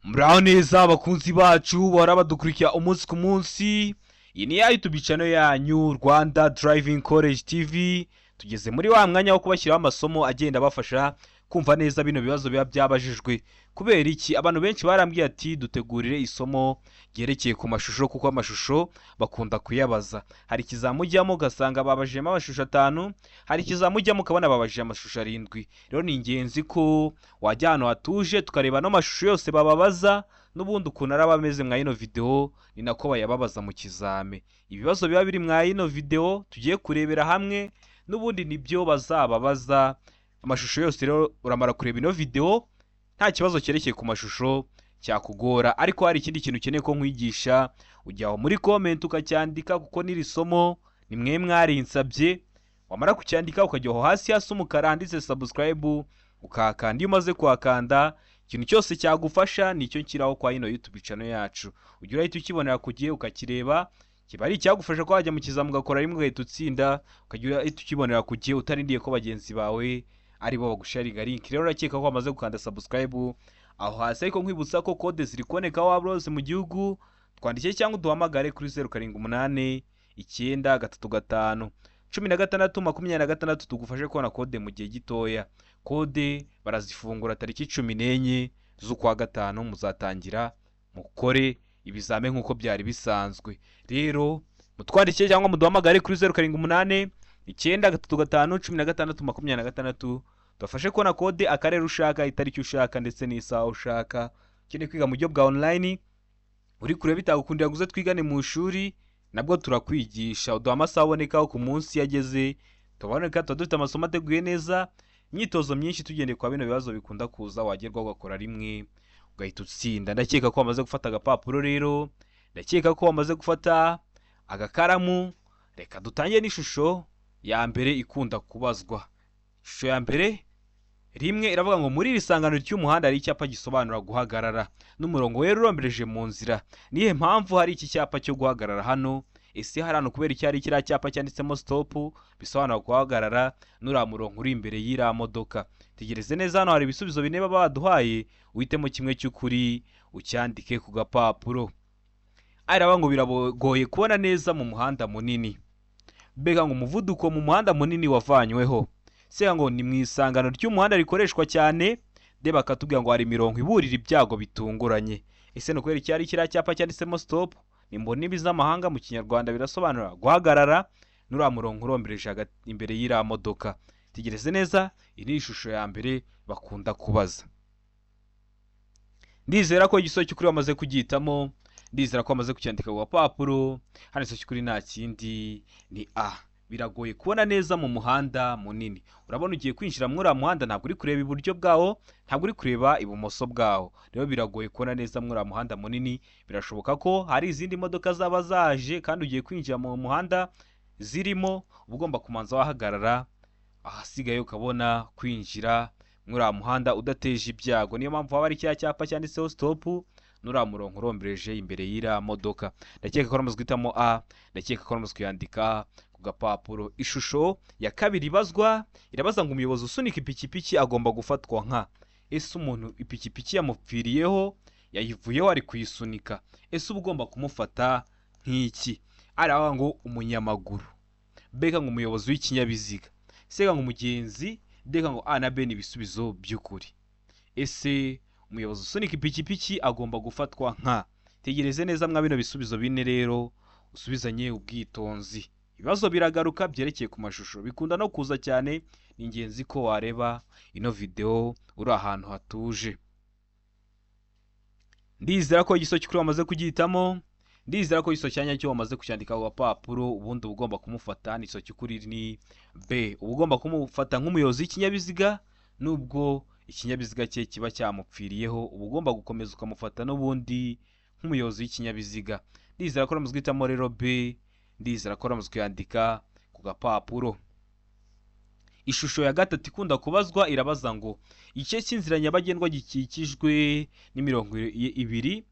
Muraho neza, abakunzi bacu bahora badukurikira umunsi ku munsi. Iyi ni ya YouTube channel yanyu, Rwanda Driving College TV. Tugeze muri wa mwanya wo kubashyiraho amasomo agenda abafasha kumva neza bino bibazo biba byabajijwe. Kubera iki? Abantu benshi barambwiye ati: "Dutegurire isomo ryerekeye ku mashusho," kuko amashusho bakunda kuyabaza. Hari ikizami ujyamo ugasanga babajijemo amashusho atanu, hari ikizami ujyamo ukabona babajije amashusho arindwi. Rero ni ingenzi ko wajya ahantu hatuje, tukareba ano mashusho yose bababaza. N'ubundi ukuntu araba ameze mwa ino videwo ni nako bayababaza mu kizame. Ibibazo biba biri mwa ino videwo tugiye kurebera hamwe n'ubundi nibyo bazababaza, amashusho yose. Rero uramara kureba ino videwo, nta kibazo cyerekeye ku mashusho cyakugora. Ariko hari ikindi kintu ukeneye ko nkwigisha, ujya aho muri comment ukacyandika, kuko n'iri somo ni mwe mwarinsabye. Wamara kucyandika, ukajya aho hasi hasi umukara handitse subscribe, ukahakanda. Iyo umaze kuhakanda, ikintu cyose cyagufasha nicyo nshyiraho kwa ino YouTube channel yacu, ujya urahita ukibonera ku gihe, ukakireba. Kiba ari icyagufasha ko wajya mu kizami ugakora rimwe ugahita utsinda, ukajya urahita ukibonera ku gihe utarindiye ko bagenzi bawe aribo bagusharinga link. Rero urakeka ko wamaze gukanda subscribe aho hasi, ariko nkwibutsa ko kode ziri kuboneka aho waba hose mu gihugu. Twandike cyangwa uduhamagare kuri 0789351626, tugufashe kubona kode mu gihe gitoya. Kode barazifungura tariki 14 z'ukwa gatanu, muzatangira mukore ibizame nk'uko byari bisanzwe. Rero mutwandike cyangwa muduhamagare kuri 0789351626, tubafashe kubona kode, akarere ushaka, itariki ushaka ndetse n'isaha ushaka. Ukeneye kwiga mu buryo bwa online, uri kure bitagukundira ngo uze twigane mu ishuri, nabwo turakwigisha. Uduha amasaha abonekaho ku munsi yageze tuboneka, tuba dufite amasomo ateguye neza, imyitozo myinshi tugendeye kwa bino bibazo bikunda kuza, wagerwaho ugakora rimwe ugahita utsinda. Ndakeka ko wamaze gufata agapapuro rero, ndakeka ko wamaze gufata agakaramu. Reka dutangire n'ishusho ya mbere ikunda kubazwa. Ishusho ya mbere rimwe iravuga ngo: "Muri iri sangano ry'umuhanda hari icyapa gisobanura guhagarara n'umurongo wera urombereje mu nzira. Nihe mpamvu hari iki cyapa cyo guhagarara hano? Ese hari hano kubera iki hari kiriya cyapa cyanditsemo stop, bisobanura guhagarara, n'uriya murongo uri imbere y'iriya modoka?" Tegereze neza, hano hari ibisubizo bine baba baduhaye, uhitemo kimwe cy'ukuri ucyandike ku gapapuro. Aravuga ngo: "Biragoye kubona neza mu muhanda munini." Mbega ngo: "Umuvuduko mu muhanda munini wavanyweho." Se ngo: "Ni mu isangano ry'umuhanda rikoreshwa cyane." De bakatubwira ngo: "Hari imirongo iburira ibyago bitunguranye." Ese ni ukubera iki hari kiriya cyapa cyanditsemo stop, ni mu ndimi z'amahanga, mu Kinyarwanda birasobanura guhagarara, n'uriya murongo urombereje imbere y'iriya modoka? Tegereze neza, iyi ni ishusho ya mbere bakunda kubaza. Ndizera ko igisubizo cy'ukuri wamaze kugihitamo, ndizera ko wamaze kucyandika ku gapapuro. Hano igisubizo cy'ukuri nta kindi, ni A: biragoye kubona neza mu muhanda munini. Urabona ugiye kwinjira muri uriya muhanda, ntabwo uri kureba iburyo bwawo, ntabwo uri kureba ibumoso bwawo. Rero biragoye kubona neza muri uriya muhanda munini. Birashoboka ko hari izindi modoka zaba zaje kandi ugiye kwinjira mu muhanda zirimo. Uba ugomba kumanza wahagarara, ahasigaye ukabona kwinjira muri uriya muhanda udateje ibyago. Niyo mpamvu haba hari kiriya cyapa cyanditseho stop n'uriya murongo urombereje imbere y'iriya modoka. Ndakeka ko wamaze guhitamo A, ndakeka ko wamaze kuyandika ku gapapuro. Ishusho ya kabiri ibazwa irabaza ngo: "Umuyobozi usunika ipikipiki agomba gufatwa nka." Ese umuntu ipikipiki yamupfiriyeho, yayivuyeho ari kuyisunika, ese uba ugomba kumufata nk'iki? Aravuga ngo: umunyamaguru, mbega ngo umuyobozi w'ikinyabiziga, sega ngo umugenzi, ndeka ngo A na B ni ibisubizo by'ukuri. Ese umuyobozi usunika ipikipiki agomba gufatwa nka? Tegereze neza mwa bino bisubizo bine rero, usubizanye ubwitonzi. Ibibazo biragaruka byerekeye ku mashusho, bikunda no kuza cyane. Ni ingenzi ko wareba ino videwo uri ahantu hatuje. Ndizera ko igisubizo cy'ukuri wamaze kugihitamo, ndizera ko igisubizo cya nyacyo wamaze kucyandika ku gapapuro. Ubundi uba ugomba kumufata, ni igisubizo cy'ukuri ni B: uba ugomba kumufata nk'umuyobozi w'ikinyabiziga. Nubwo ikinyabiziga cye kiba cyamupfiriyeho, uba ugomba gukomeza ukamufata n'ubundi nk'umuyobozi w'ikinyabiziga. Ndizera ko wamaze guhitamo rero B, ndizera ko wamaze kuyandika ku gapapuro. Ishusho ya gatatu ikunda kubazwa irabaza ngo: "Igice cy'inzira nyabagendwa gikikijwe n'imirongo ibiri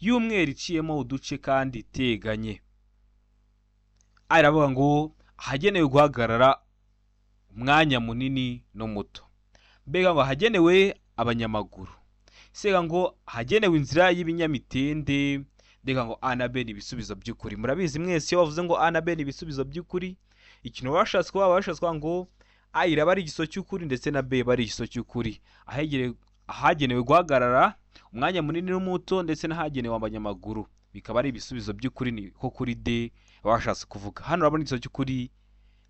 y'umweru iciyemo uduce kandi iteganye." A iravuga ngo: "Ahagenewe guhagarara umwanya munini no muto." Mbega ngo: "Ahagenewe abanyamaguru." C ngo ahagenewe inzira y'ibinyamitende. D ngo A na B ni ibisubizo by'ukuri. Murabizi mwese, iyo bavuze ngo A na B ni ibisubizo by'ukuri, ikintu baba bashatse kuvuga ngo A iraba ari igisubizo cy'ukuri ndetse na B iba ari igisubizo cy'ukuri. Ahagenewe guhagarara umwanya munini n'umuto ndetse n'ahagenewe abanyamaguru bikaba ari ibisubizo by'ukuri, ni ko kuri D baba bashatse kuvuga. Hano urabona igisubizo cy'ukuri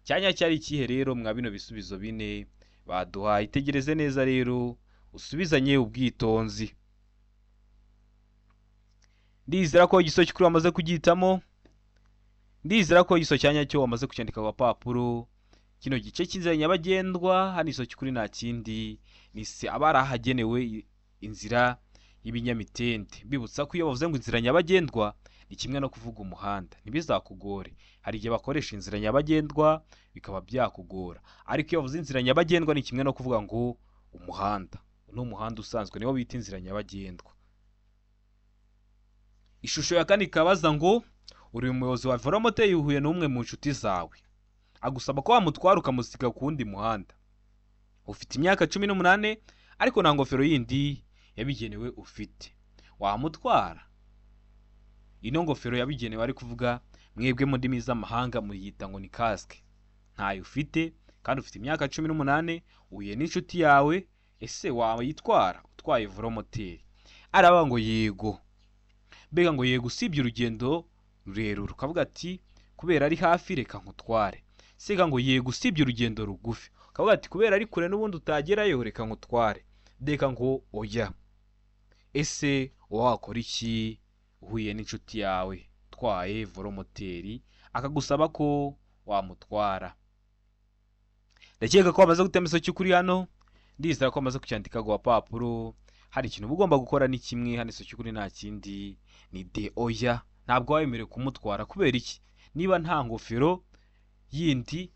cyanya cyari ikihe rero mwa bino bisubizo bine baduhaye? Itegereze neza rero, usubizanye ubwitonzi. Ndizera ko igisubizo cy'ukuri wamaze kugihitamo. Ndizera ko igisubizo cya nyacyo wamaze kucyandika ku gapapuro. Kino gice cy'inzira nyabagendwa, hano igisubizo cy'ukuri nta kindi, ni C, aba ari ahagenewe inzira y'ibinyamitende. Mbibutsa ko iyo bavuze ngo inzira nyabagendwa ni kimwe no kuvuga umuhanda, ntibizakugore. Hari igihe bakoresha inzira nyabagendwa bikaba byakugora, ariko iyo bavuze inzira nyabagendwa ni kimwe no kuvuga ngo umuhanda ni umuhanda usanzwe, niwo bita inzira nyabagendwa. Ishusho ya kane ikabaza ngo uri umuyobozi wa velomoteri, uhuye n'umwe mu nshuti zawe, agusaba ko wamutwara ukamusiga ku wundi muhanda. Ufite imyaka 18 ariko nta ngofero yindi yabigenewe ufite. Wamutwara? Ino ngofero yabigenewe ari kuvuga, mwebwe mu ndimi z'amahanga muyita ngo ni casque. Ntayo ufite kandi ufite imyaka 18, uhuye n'inshuti yawe, ese wayitwara utwaye velomoteri? Aravuga ngo yego. Mbega ngo yego usibye urugendo rurerure, ukavuga ati kubera ari hafi reka nkutware. C ngo yego usibye urugendo rugufi, ukavuga ati kubera ari kure n'ubundi utagerayo reka nkutware. D ngo oya. Ese uba wakora iki uhuye n'inshuti yawe utwaye velomoteri akagusaba ko wamutwara? Ndakeka ko wamaze gutema isoki cy'ukuri hano. Ndizera ko wamaze kucyandika ku gapapuro. Hari ikintu uba ugomba gukora ni kimwe. Hano isoki cy'ukuri nta kindi, ni D, oya. Ntabwo wemerewe kumutwara. Kubera iki? Niba nta ngofero yindi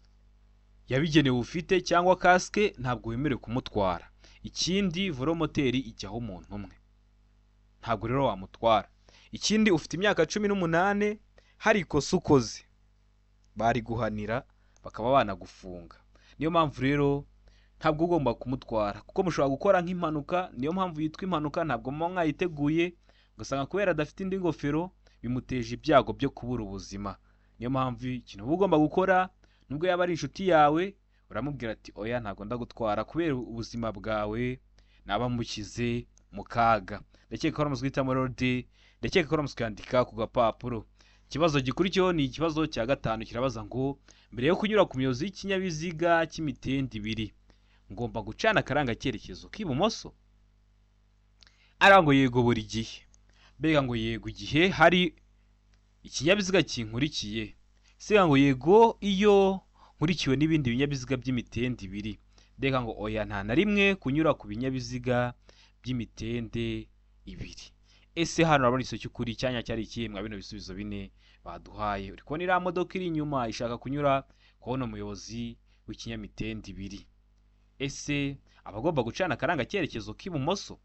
yabigenewe ufite cyangwa casque, ntabwo wemerewe kumutwara. Ikindi, velomoteri ijyaho umuntu umwe, ntabwo rero wamutwara. Ikindi, ufite imyaka 18, hari ikosa ukoze bari guhanira bakaba banagufunga. Niyo mpamvu rero ntabwo ugomba kumutwara, kuko mushobora gukora nk'impanuka. Niyo mpamvu yitwa impanuka, ntabwo muba mwayiteguye, ugasanga kubera adafite indi ngofero bimuteje ibyago byo kubura ubuzima. Niyo mpamvu ikintu uba ugomba gukora, nubwo yaba ari inshuti yawe, uramubwira ati oya, ntabwo ndagutwara kubera ubuzima bwawe naba mushyize mu kaga. Ndakeka ko ari guhitamo rero D. Ndakeka ko ari kwandika ku gapapuro. Ikibazo gikurikiyeho ni ikibazo cya gatanu, kirabaza ngo mbere yo kunyura ku muyobozi w'ikinyabiziga cy'imitende ibiri ngomba gucana akaranga cyerekezo k'ibumoso. Ara ngo yego buri gihe. Mbega ngo yego igihe hari ikinyabiziga kinkurikiye. C ngo yego iyo nkurikiwe n'ibindi binyabiziga by'imitende ibiri. D ngo oya, nta na rimwe kunyura ku binyabiziga by'imitende ibiri. Ese hano urabona igisubizo cy'ukuri cyanya cyari ikihe mwa bino bisubizo bine baduhaye? Uri kubona iriya modoka iri inyuma ishaka kunyura kubona umuyobozi w'ikinyamitende ibiri. Ese aba agomba gucana akaranga cyerekezo k'ibumoso?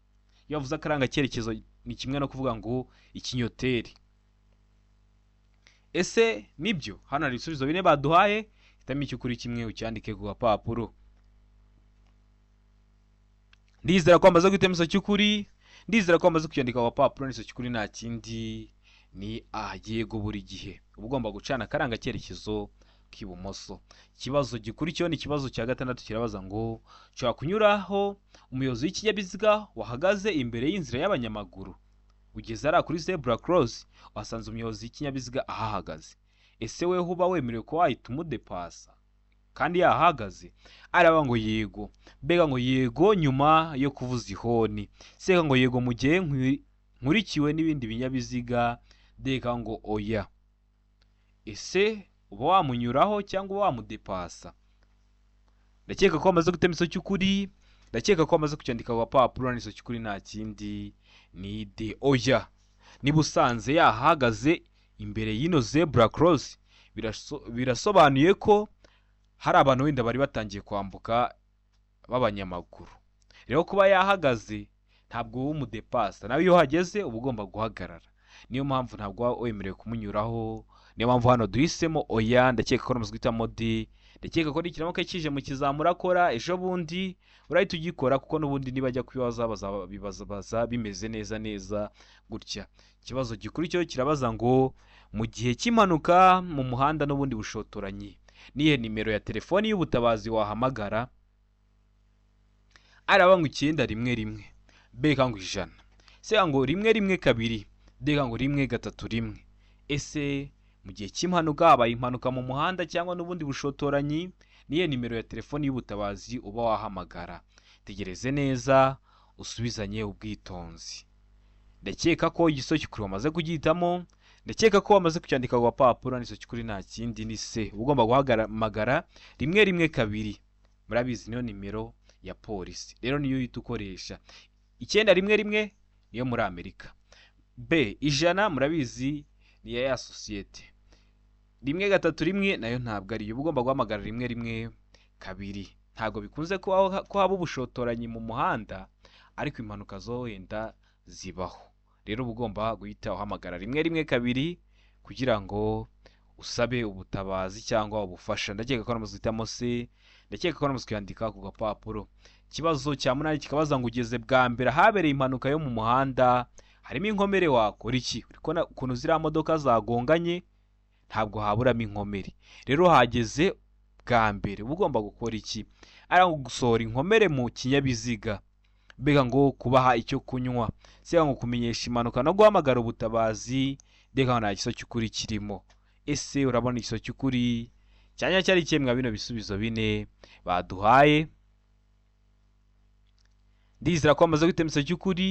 Iyo bavuze akaranga cyerekezo ni kimwe no kuvuga ngo ikinyoteri. Ese nibyo? Hano hari ibisubizo bine baduhaye, hitamo icy'ukuri kimwe ucyandike ku gapapuro. Ndizera ko wamaze guhitamo igisubizo cy'ukuri. Ndizera ko wamaze kucyandika ku gapapuro. N'igisubizo cy'ukuri nta kindi, ni A, yego buri gihe uba ugomba gucana akaranga cyerekezo k'ibumoso. Ikibazo gikurikiyeho ni ikibazo cya gatandatu, kirabaza ngo ushobora kunyuraho umuyobozi w'ikinyabiziga wahagaze imbere y'inzira y'abanyamaguru. Ugeze hariya kuri zebra cross, wasanze umuyobozi w'ikinyabiziga ahahagaze. Ese weho uba wemerewe kuba wahita umudepasa kandi yahagaze? Araba ngo yego. Mbega ngo yego nyuma yo kuvuza ihoni. C ngo yego mu gihe nkurikiwe n'ibindi binyabiziga. D ngo oya. Ese uba wamunyuraho cyangwa uba wamudepasa? Ndakeka ko wamaze gutema isomo cy'ukuri. Ndakeka ko wamaze kucyandika ku gapapuro. N'isomo cy'ukuri nta kindi, ni D, oya. Niba usanze yahagaze imbere y'ino zebra cross, birasobanuye ko hari abantu wenda bari batangiye kwambuka b'abanyamaguru. Rero kuba yahagaze ntabwo uba umudepasa, nawe iyo uhageze uba ugomba guhagarara. Niyo mpamvu ntabwo uba wemerewe kumunyuraho. Niyo mpamvu hano duhisemo oya. Ndakeka ko namaze guhitamo D. Ndakeka ko nikiramuka kije mu kizamura akora ejo bundi urahita ugikora, kuko n'ubundi nibajya kubibaza bazabibaza bimeze neza neza gutya. Ikibazo gikurikiyeho kirabaza ngo mu gihe cy'impanuka mu muhanda n'ubundi bushotoranyi, nihe nimero ya telefoni y'ubutabazi wahamagara? Araba ngo 911, B ngo 100, C ngo 112, D ngo 131. Ese mu gihe cy'impanuka, habaye impanuka mu muhanda cyangwa n'ubundi bushotoranyi, niyo nimero ya telefoni y'ubutabazi uba wahamagara? Tegereze neza, usubizanye ubwitonzi. Ndakeka ko igisubizo cy'ukuri wamaze kugihitamo, ndakeka ko wamaze kucyandika ku gapapuro. N'igisubizo cy'ukuri nta kindi, ni C. Uba ugomba guhamagara 112. Murabizi, niyo nimero ya polisi, rero niyo uhita ukoresha. 911 niyo muri Amerika. B 100 murabizi ni iya ya sosiyete. 131 nayo ntabwo ariyo. Uba ugomba guhamagara 112. Ntabwo bikunze kubaho ko haba ubushotoranyi mu muhanda, ariko impanuka zo wenda zibaho. Rero uba ugomba guhita uhamagara 112 kugira ngo usabe ubutabazi cyangwa ubufasha. Ndakeka ko namaze guhitamo C, ndakeka ko namaze kuyandika ku gapapuro. Ikibazo cya munani kikabaza ngo ugeze bwa mbere ahabereye impanuka yo mu muhanda harimo inkomere, wakora iki? Uri kubona ukuntu ziriya modoka zagonganye, ntabwo haburamo inkomere. Rero hageze bwa mbere, uba ugomba gukora iki? Ari gusohora inkomere mu kinyabiziga, mbega ngo kubaha icyo kunywa, se ngo kumenyesha impanuka no guhamagara ubutabazi, ndeka nta gisubizo cy'ukuri kirimo. Ese urabona igisubizo cy'ukuri cyanya cyari ikihe mwa bino bisubizo bine baduhaye? Ndizera ko bamaze guhitamo igisubizo cy'ukuri,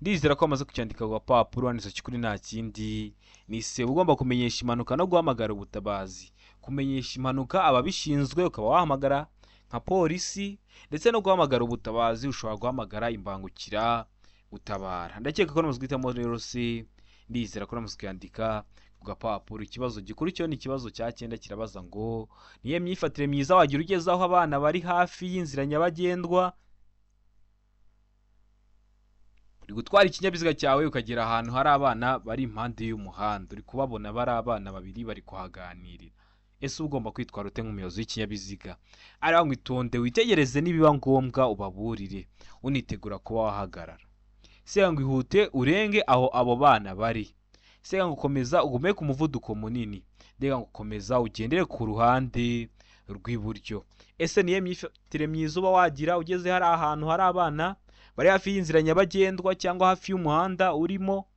ndizera ko bamaze kucyandika ku gapapuro. Igisubizo cy'ukuri nta kindi, ni C. Ugomba kumenyesha impanuka no guhamagara ubutabazi. Kumenyesha impanuka ababishinzwe, ukaba wahamagara nka polisi, ndetse no guhamagara ubutabazi, ushobora guhamagara imbangukira gutabara. Ndakeka ko namaze guhitamo rero C, ndizera ko namaze kuyandika ku gapapuro. Ikibazo gikurikiyeho ni ikibazo cya cyenda, kirabaza ngo niyo myifatire myiza wagira ugeze aho abana bari hafi y'inzira nyabagendwa? Uri gutwara ikinyabiziga cyawe ukagera ahantu hari abana bari impande y'umuhanda, uri kubabona bari abana babiri bari kuhaganirira. Ese uba ugomba kwitwara ute nk'umuyobozi w'ikinyabiziga? Ariho ngo itonde, witegereze, nibiba ngombwa ubaburire unitegura kuba wahagarara. Se ngo ihute urenge aho abo bana bari. Se ngo komeza ugume ku muvuduko munini. Ndega ngo komeza ugendere ku ruhande rw'iburyo. Ese niyo myifatire myiza uba wagira ugeze hari ahantu hari abana bari hafi y'inzira nyabagendwa cyangwa hafi y'umuhanda urimo?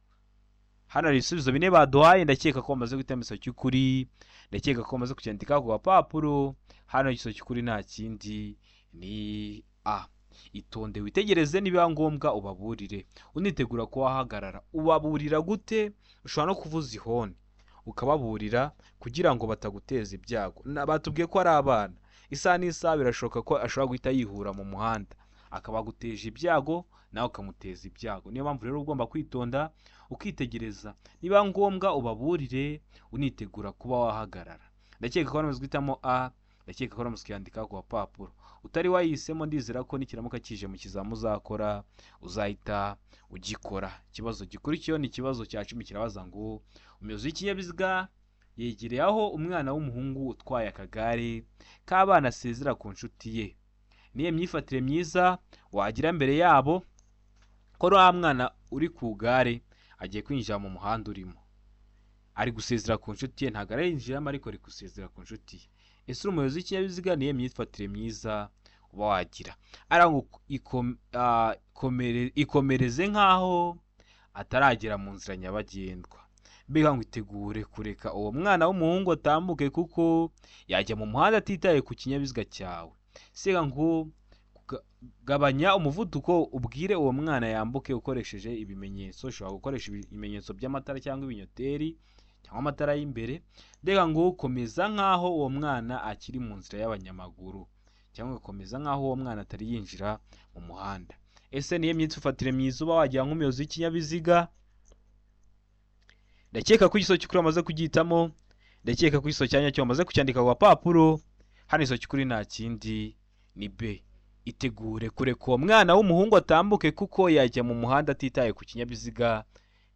Hano hari ibisubizo bine baduhaye. Ndakeka ko bamaze guhitamo igisubizo cy'ukuri, ndakeka ko bamaze kucyandika ku gapapuro. Hano igisubizo cy'ukuri nta kindi, ni A. Itonde, witegereze, nibiba ngombwa ubaburire unitegura kuba wahagarara. Ubaburira gute? Ushobora no kuvuza ihoni ukababurira kugira ngo bataguteza ibyago. Batubwiye ko ari abana, isaha n'isaha birashoboka ko ashobora guhita yihura mu muhanda akaba aguteje ibyago, nawe ukamuteza ibyago. Niyo mpamvu rero ugomba kwitonda, ukitegereza, niba ngombwa ubaburire unitegura kuba wahagarara. Ndakeka ko bamaze guhitamo A, ndakeka ko bamaze kuyandika ku gapapuro. Utari wayihisemo, ndizera ko nikiramuka kije mu kizamu uzakora uzahita ugikora. Ikibazo gikurikiyeho ni ikibazo cya 10, kirabaza ngo umuyobozi w'ikinyabiziga yegereye aho umwana w'umuhungu utwaye akagare k'abana asezera ku nshuti ye, niyo myifatire myiza wagira mbere yabo ko wa mwana uri ku igare agiye kwinjira mu muhanda urimo, ari gusezera ku nshuti ye, ntabwo arayinjiramo ariko ari gusezera ku nshuti ye. Ese uri umuyobozi w'ikinyabiziga, niyo myifatire myiza uba wagira? Ariko ikomereze nk'aho ataragera mu nzira nyabagendwa. Mbega ngo itegure kureka uwo mwana w'umuhungu atambuke kuko yajya mu muhanda atitaye ku kinyabiziga cyawe. Siga ngo gabanya umuvuduko, ubwire uwo mwana yambuke ukoresheje ibimenyetso. Ushobora gukoresha ibimenyetso by'amatara cyangwa ibinyoteri cyangwa amatara y'imbere. Mbega ngo komeza nk'aho uwo mwana akiri mu nzira y'abanyamaguru, cyangwa ugakomeza nk'aho uwo mwana atari yinjira mu muhanda. Ese niyo myifatire myiza uba wagira nk'umuyobozi w'ikinyabiziga? Ndakeka ko igisubizo cy'ukuri wamaze kugihitamo, ndakeka ko igisubizo cya nyacyo wamaze kucyandika ku gapapuro. Hano igisubizo cy'ukuri nta kindi, ni B. Itegure kureka uwo mwana w'umuhungu atambuke kuko yajya mu muhanda atitaye ku kinyabiziga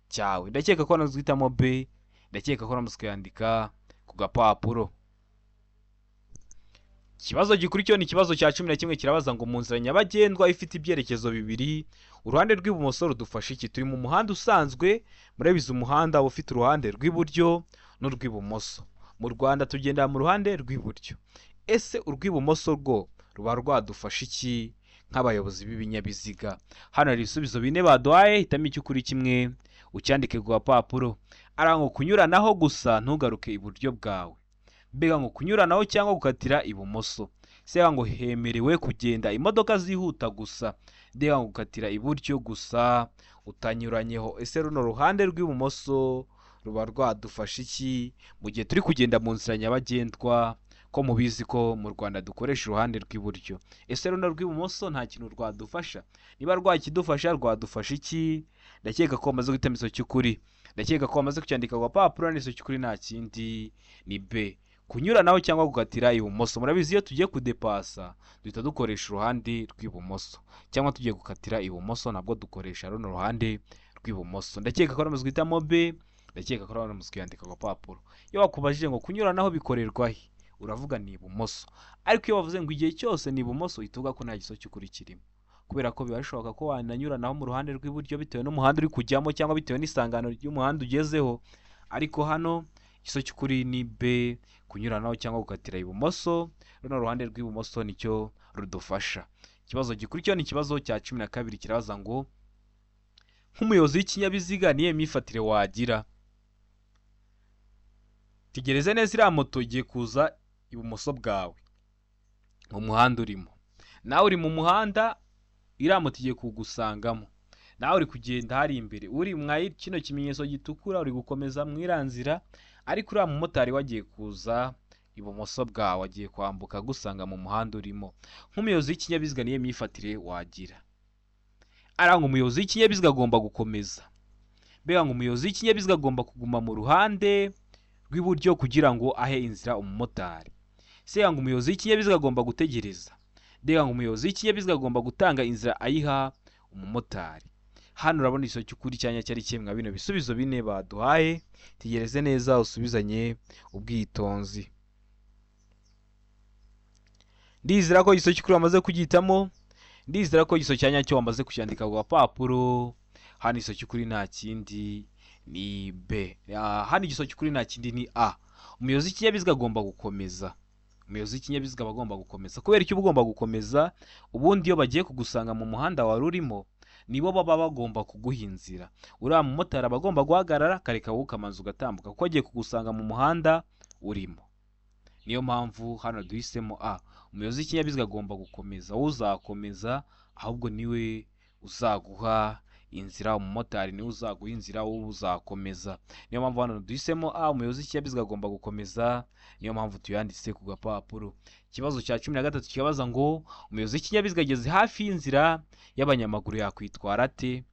cyawe. Ndakeka ko wamaze guhitamo B, ndakeka ko wamaze kuyandika ku gapapuro. Ikibazo gikurikiyeho ni ikibazo cya 11, kirabaza ngo mu nzira nyabagendwa ifite ibyerekezo bibiri, uruhande rw'ibumoso rudufasha iki? Turi mu muhanda usanzwe, murabizi umuhanda ufite uruhande rw'iburyo n'urw'ibumoso. Mu Rwanda tugendera mu ruhande rw'iburyo. Ese urw'ibumoso rwo ruba rwadufasha iki nk'abayobozi b'ibinyabiziga? Hano hari ibisubizo bine baduhaye, hitamo icy'ukuri kimwe ucyandike ku gapapuro. Aranga ngo kunyuranaho gusa ntugaruke iburyo bwawe. Mbega ngo kunyuranaho cyangwa gukatira ibumoso. Se ngo hemerewe kugenda imodoka zihuta gusa. Mbega ngo gukatira iburyo gusa utanyuranyeho. Ese runo ruhande rw'ibumoso ruba rwadufasha iki mu gihe turi kugenda mu nzira nyabagendwa, ko mubizi ko mu Rwanda dukoresha uruhande rw'iburyo? Ese runo rw'ibumoso nta kintu rwadufasha? Niba rwakidufasha rwadufasha iki? Ndakeka ko wamaze guhitamo igiso cy'ukuri, ndakeka ko wamaze kucyandika ku gapapuro. N'igiso cy'ukuri nta kindi ni B, kunyuranaho cyangwa gukatira ibumoso. Murabizi iyo tugiye kudepasa duhita dukoresha uruhande rw'ibumoso, cyangwa tugiye gukatira ibumoso nabwo dukoresha runo ruhande rw'ibumoso. Ndakeka ko wamaze guhitamo B, ndakeka ko wamaze kuyandika ku gapapuro. Iyo bakubajije ngo kunyuranaho bikorerwa he, uravuga ni ibumoso. Ariko iyo bavuze ngo igihe cyose ni ibumoso, uhita uvuga ko nta giso cy'ukuri kirimo, kubera ko biba bishoboka ko wananyuranaho mu ruhande rw'iburyo bitewe n'umuhanda uri kujyamo cyangwa bitewe n'isangano ry'umuhanda ugezeho. Ariko hano igiso cy'ukuri ni B, kunyuranaho cyangwa gukatira ibumoso. Runo ruhande rw'ibumoso nicyo rudufasha. Ikibazo gikurikiyeho ni ikibazo cya 12, kirabaza ngo nk'umuyobozi w'ikinyabiziga niyo myifatire wagira? Tegereze neza, iriya moto igiye kuza ibumoso bwawe mu muhanda urimo, nawe uri mu muhanda, iriya moto igiye kugusangamo, nawe uri kugenda hari imbere, uri mwa kino kimenyetso gitukura, uri gukomeza mu iriya nzira, ariko uriya mumotari we agiye kuza ibumoso bwawe, agiye kwambuka agusanga mu muhanda urimo. Nk'umuyobozi w'ikinyabiziga niyo myifatire wagira? Aranga umuyobozi w'ikinyabiziga agomba gukomeza. Mbega ngo umuyobozi w'ikinyabiziga agomba kuguma mu ruhande rw'iburyo kugira ngo ahe inzira umumotari. Se ngo umuyobozi w'ikinyabiziga agomba gutegereza. Mbega ngo umuyobozi w'ikinyabiziga agomba gutanga inzira ayiha umumotari. Hano urabona igiso cy'ukuri cyanya cyari kimwe bino bisubizo bine baduhaye. Tegereze neza usubizanye ubwitonzi. Ndizera ko igiso cy'ukuri wamaze kugihitamo, ndizera ko igiso cya nyacyo wamaze kucyandika ku gapapuro. Hano igiso cy'ukuri nta kindi ni B. Hano igiso cy'ukuri nta kindi ni A. Umuyobozi w'ikinyabiziga agomba gukomeza. Umuyobozi w'ikinyabiziga aba agomba gukomeza. Kubera icyo uba ugomba gukomeza, ubundi iyo bagiye kugusanga mu muhanda wari urimo, nibo baba bagomba kuguha inzira. Uriya mumotari aba agomba guhagarara akareka wowe ukamanza ugatambuka, kuko agiye kugusanga mu muhanda urimo. Niyo mpamvu hano duhisemo A. Umuyobozi w'ikinyabiziga agomba gukomeza, wowe uzakomeza, ahubwo niwe uzaguha inzira, umumotari niwe uzaguha inzira, wowe uzakomeza. Niyo mpamvu hano duhisemo A, umuyobozi w'ikinyabiziga agomba gukomeza, niyo mpamvu tuyanditse ku gapapuro. Ikibazo cya 13 kikabaza ngo umuyobozi w'ikinyabiziga ageze hafi y'inzira y'abanyamaguru yakwitwara ate?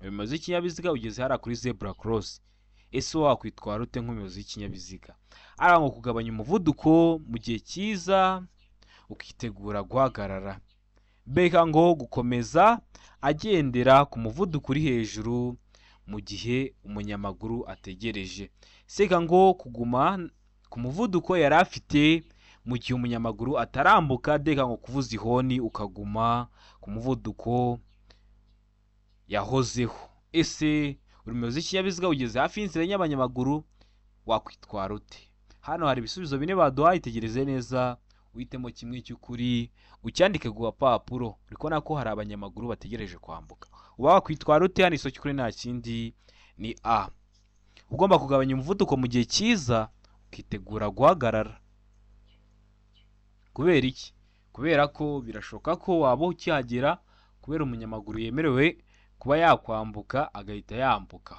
Umuyobozi w'ikinyabiziga ugeze hariya kuri zebra cross, ese wowe wakwitwara ute nk'umuyobozi w'ikinyabiziga? Arangwa kugabanya umuvuduko mu gihe cyiza ukitegura guhagarara. Mbega ngo gukomeza agendera ku muvuduko uri hejuru mu gihe umunyamaguru ategereje. Seka ngo kuguma ku muvuduko yari afite mu gihe umunyamaguru atarambuka. Deka ngo kuvuza ihoni ukaguma ku muvuduko yahozeho. Ese uri umuyobozi w'ikinyabiziga ugeze hafi y'inzira y'abanyamaguru wakwitwara ute? Hano hari ibisubizo bine baduhaye, itegereze neza uhitemo kimwe cy'ukuri ucyandike ku gapapuro. Uri kubona ko hari abanyamaguru bategereje kwambuka, uba wakwitwara ute? Hano isomo cy'ukuri nta kindi ni A. Ugomba kugabanya umuvuduko mu gihe cyiza ukitegura guhagarara. Kubera iki? Kubera ko birashoboka ko waba ukihagera, kubera umunyamaguru yemerewe kuba yakwambuka agahita yambuka.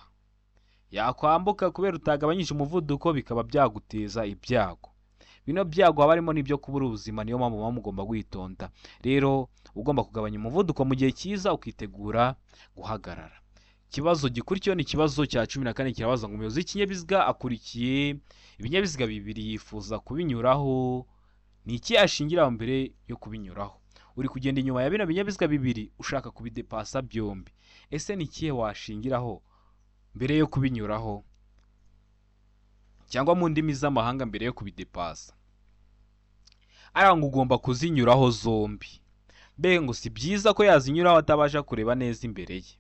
Yakwambuka kubera utagabanyije umuvuduko bikaba byaguteza ibyago. Bino byago haba harimo n'ibyo kubura ubuzima, niyo mpamvu muba mugomba kwitonda. Rero ugomba kugabanya umuvuduko mu gihe cyiza ukitegura guhagarara. Ikibazo gikurikiyeho ni ikibazo cya 14, kirabaza ngo umuyobozi w'ikinyabiziga akurikiye ibinyabiziga bibiri yifuza kubinyuraho, ni iki ashingira mbere yo kubinyuraho? Uri kugenda inyuma ya bino binyabiziga bibiri ushaka kubidepasa byombi, ese ni ikihe washingiraho mbere yo kubinyuraho, cyangwa mu ndimi z'amahanga mbere yo kubidepasa? Ariko ngo ugomba kuzinyuraho zombi. Mbega ngo si byiza ko yazinyuraho atabasha kureba neza imbere ye.